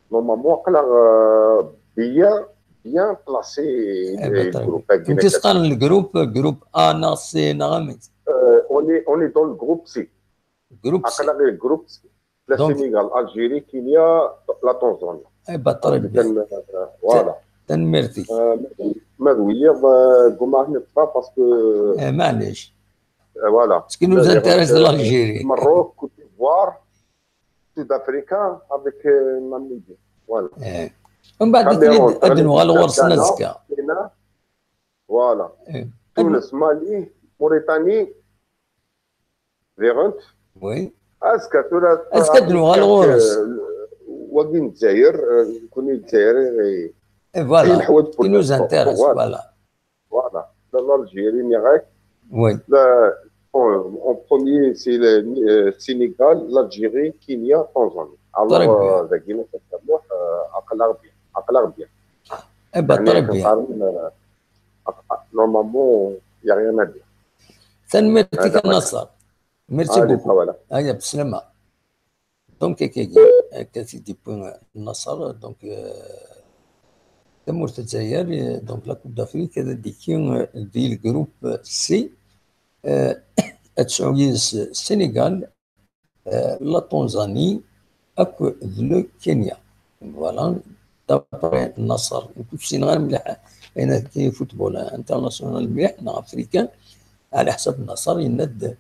Normalement, normalement, euh, bien, bien placé, eh ben, le groupe. Kunti tesqan le groupe, groupe A, neɣ C, neɣ amek? Euh, on est, on est dans le groupe C. Groupe C. Aql-aɣ le groupe C. Le Sénégal, l'Algérie, Kenya, la Tanzanie. Eh ben, très bien. Euh, voilà. Tanemmirt-ik. Euh, ma d wiyaḍ, euh, ggummaɣ ad neṭṭef parce que, eh, maɛlic. Euh, voilà. Parce que nous intéresse l'Algérie. Maroc, Côte d'Ivoire, Sud-Africa avec, euh, Namibie. Voilà. Eh. Mbeɛd ad nuɣal ɣur-sen azekka. Voilà. Eh. Tunes, Mali, Mauritanie, diɣen. Oui. Azekka tura. Azekka ad nuɣal ɣur-s. Euh, wagi n Lezzayer, euh, nekkni Lezzayer, eh, eh, voilà. Qui nous intéresse, voilà. Voilà. L'Algérie, Irak. Oui. En, en premier, c'est le, euh, Sénégal, l'Algérie, Kenya, Tanzanie. Alors, euh, dagi, euh, aql-aɣ bien. Aql-aɣ bien. Eh ben, très bien. Normalement, il n'y a rien à dire. Tanemmirt-ik a Nasser. Merci beaucoup. Aya, bslama. Donc, akkagi, akka t-id-yewwi Nasser, donc, euh, tamurt n Lezzayer, euh, donc, la Coupe d'Afrique, ad d-yekki, euh, di le groupe C, euh, ad tesɛu yid-s Sénégal, euh, la Tanzanie, akked le Kenya. Voilà, d'après Nasser. Nekk ur ssineɣ ara mliḥ ayen akka i football international mliḥ, neɣ africain, ɛla ḥsab Nasser yenna-d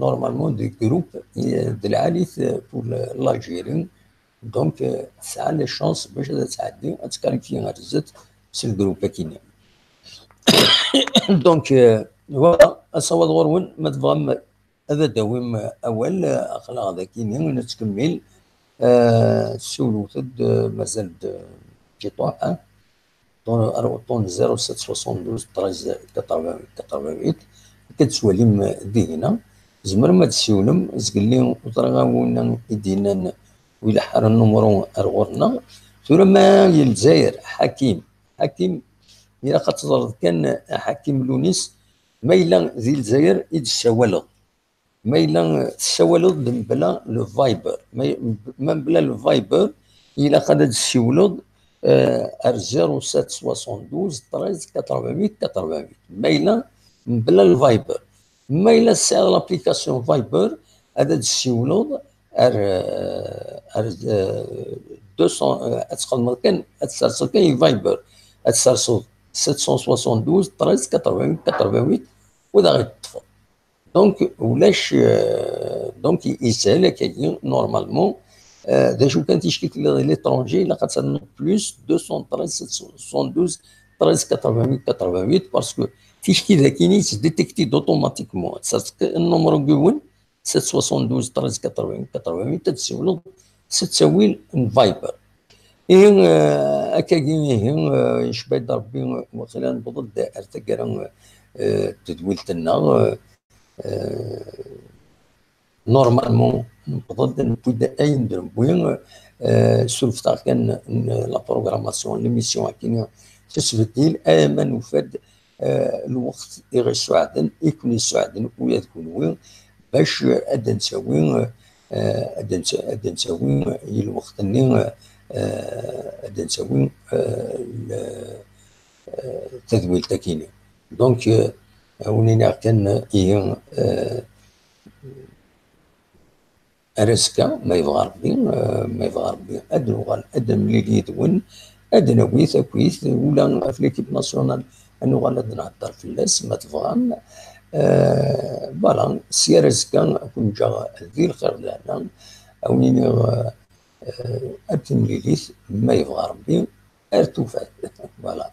normalement, des groupes, euh, de l'élite pour le- l'Algérie. Donc, euh, tesɛa la chance bac ad tɛeddi, ad tqualifier ɣer zdat s le groupe akini. Donc, euh, voilà, asawaḍ ɣur-wen, ma tebɣam ad d-tawim awal, euh, aql-aɣ dagi, nettkemmil. Euh, siwlet-d, euh, mazal-d, euh, ciṭuḥ, hein? Ton, ar uṭṭun zéro sept soixante-douze treize quatre-vingt-huit quatre-vingt-huit, akka tettwalim, euh, dihina. Tzemrem ad tessiwlem, zgelli ur ẓriɣ awin i d-yennan u ileḥḥer nnumru ar ɣur-neɣ. Tura ma i Lezzayer, Ḥakim, Ḥakim, ilaq ad teẓreḍ kan, a Ḥakim Lunis, ma yella di Lezzayer i d-tessawaleḍ, ma yella tessawaleḍ-d mebla le Viber, ma, ma mebla le Viber, ilaq ad d-tessiwleḍ, euh, ar zéro sept soixante-douze treize quatre-vingt-huit quatre-vingt-huit. Ma yella mebla le Viber. Ma yella tesɛiḍ l'application Viber, ad d-tessiwleḍ ar, euh, ar, euh, deux cents, euh, ad txedmeḍ kan, ad tserseḍ kan i Viber, ad tserseḍ sept cent soixante-douze treize quatre-vingt-huit quatre-vingt-huit, u ad aɣ-d-teṭṭfeḍ. Donc, ulac, euh, donc, yeshel akkagi, normalement. Euh, d acu kan, ticki telliḍ di l'étranger, ilaq ad ternuḍ plus deux cent treize sept cent soixante-douze treize quatre-vingt-huit quatre-vingt-huit, parce que ticki dagi-nni yettdétecti-d automatiquement. Ad tserseḍ nnumru n yiwen, sept cent soixante-douze treize quatre-vingt-huit quatre-vingt-huit, ad tessiwleḍ s ttawil n Viber. Ihi, euh, akkagi, ihi, euh, yecba-d Rebbi, waqila newweḍ-d ar taggara, euh, n tedwilt-nneɣ, euh, euh, normalement, newweḍ-d, newwi-d ayen d-newwi, euh, surfet-aɣ kan, euh, la programmation n l'émission akkin s usbeddil, ama nufa-d, euh, lweqt i ɣ-yessuɛden, i ken-yessuɛden ula d kenwi, bac, euh, ad d-nsawi, euh, ad d-nsa-, ad d-nsawi i lweqt-nni, euh, ad d-nsawi, euh, l-, euh, tadwilt akkin. Donc, euh, ad wen-iniɣ kan, euh, ihi, euh, ar azekka, ma yebɣa Rebbi, euh, ma yebɣa Rebbi, ad nuɣal, ad nemlil yid-wen, ad nawi takit, ula ɣef l'équipe nationale, ad nuɣal ad nhedder fell-as, ma tebɣam. Euh, voilà, si ar azekka, ad ken-ǧǧeɣ di lxir d lehna, ad wen-iniɣ, euh, euh, ar timlilit, ma yebɣa Rebbi, ar tufat. Voilà.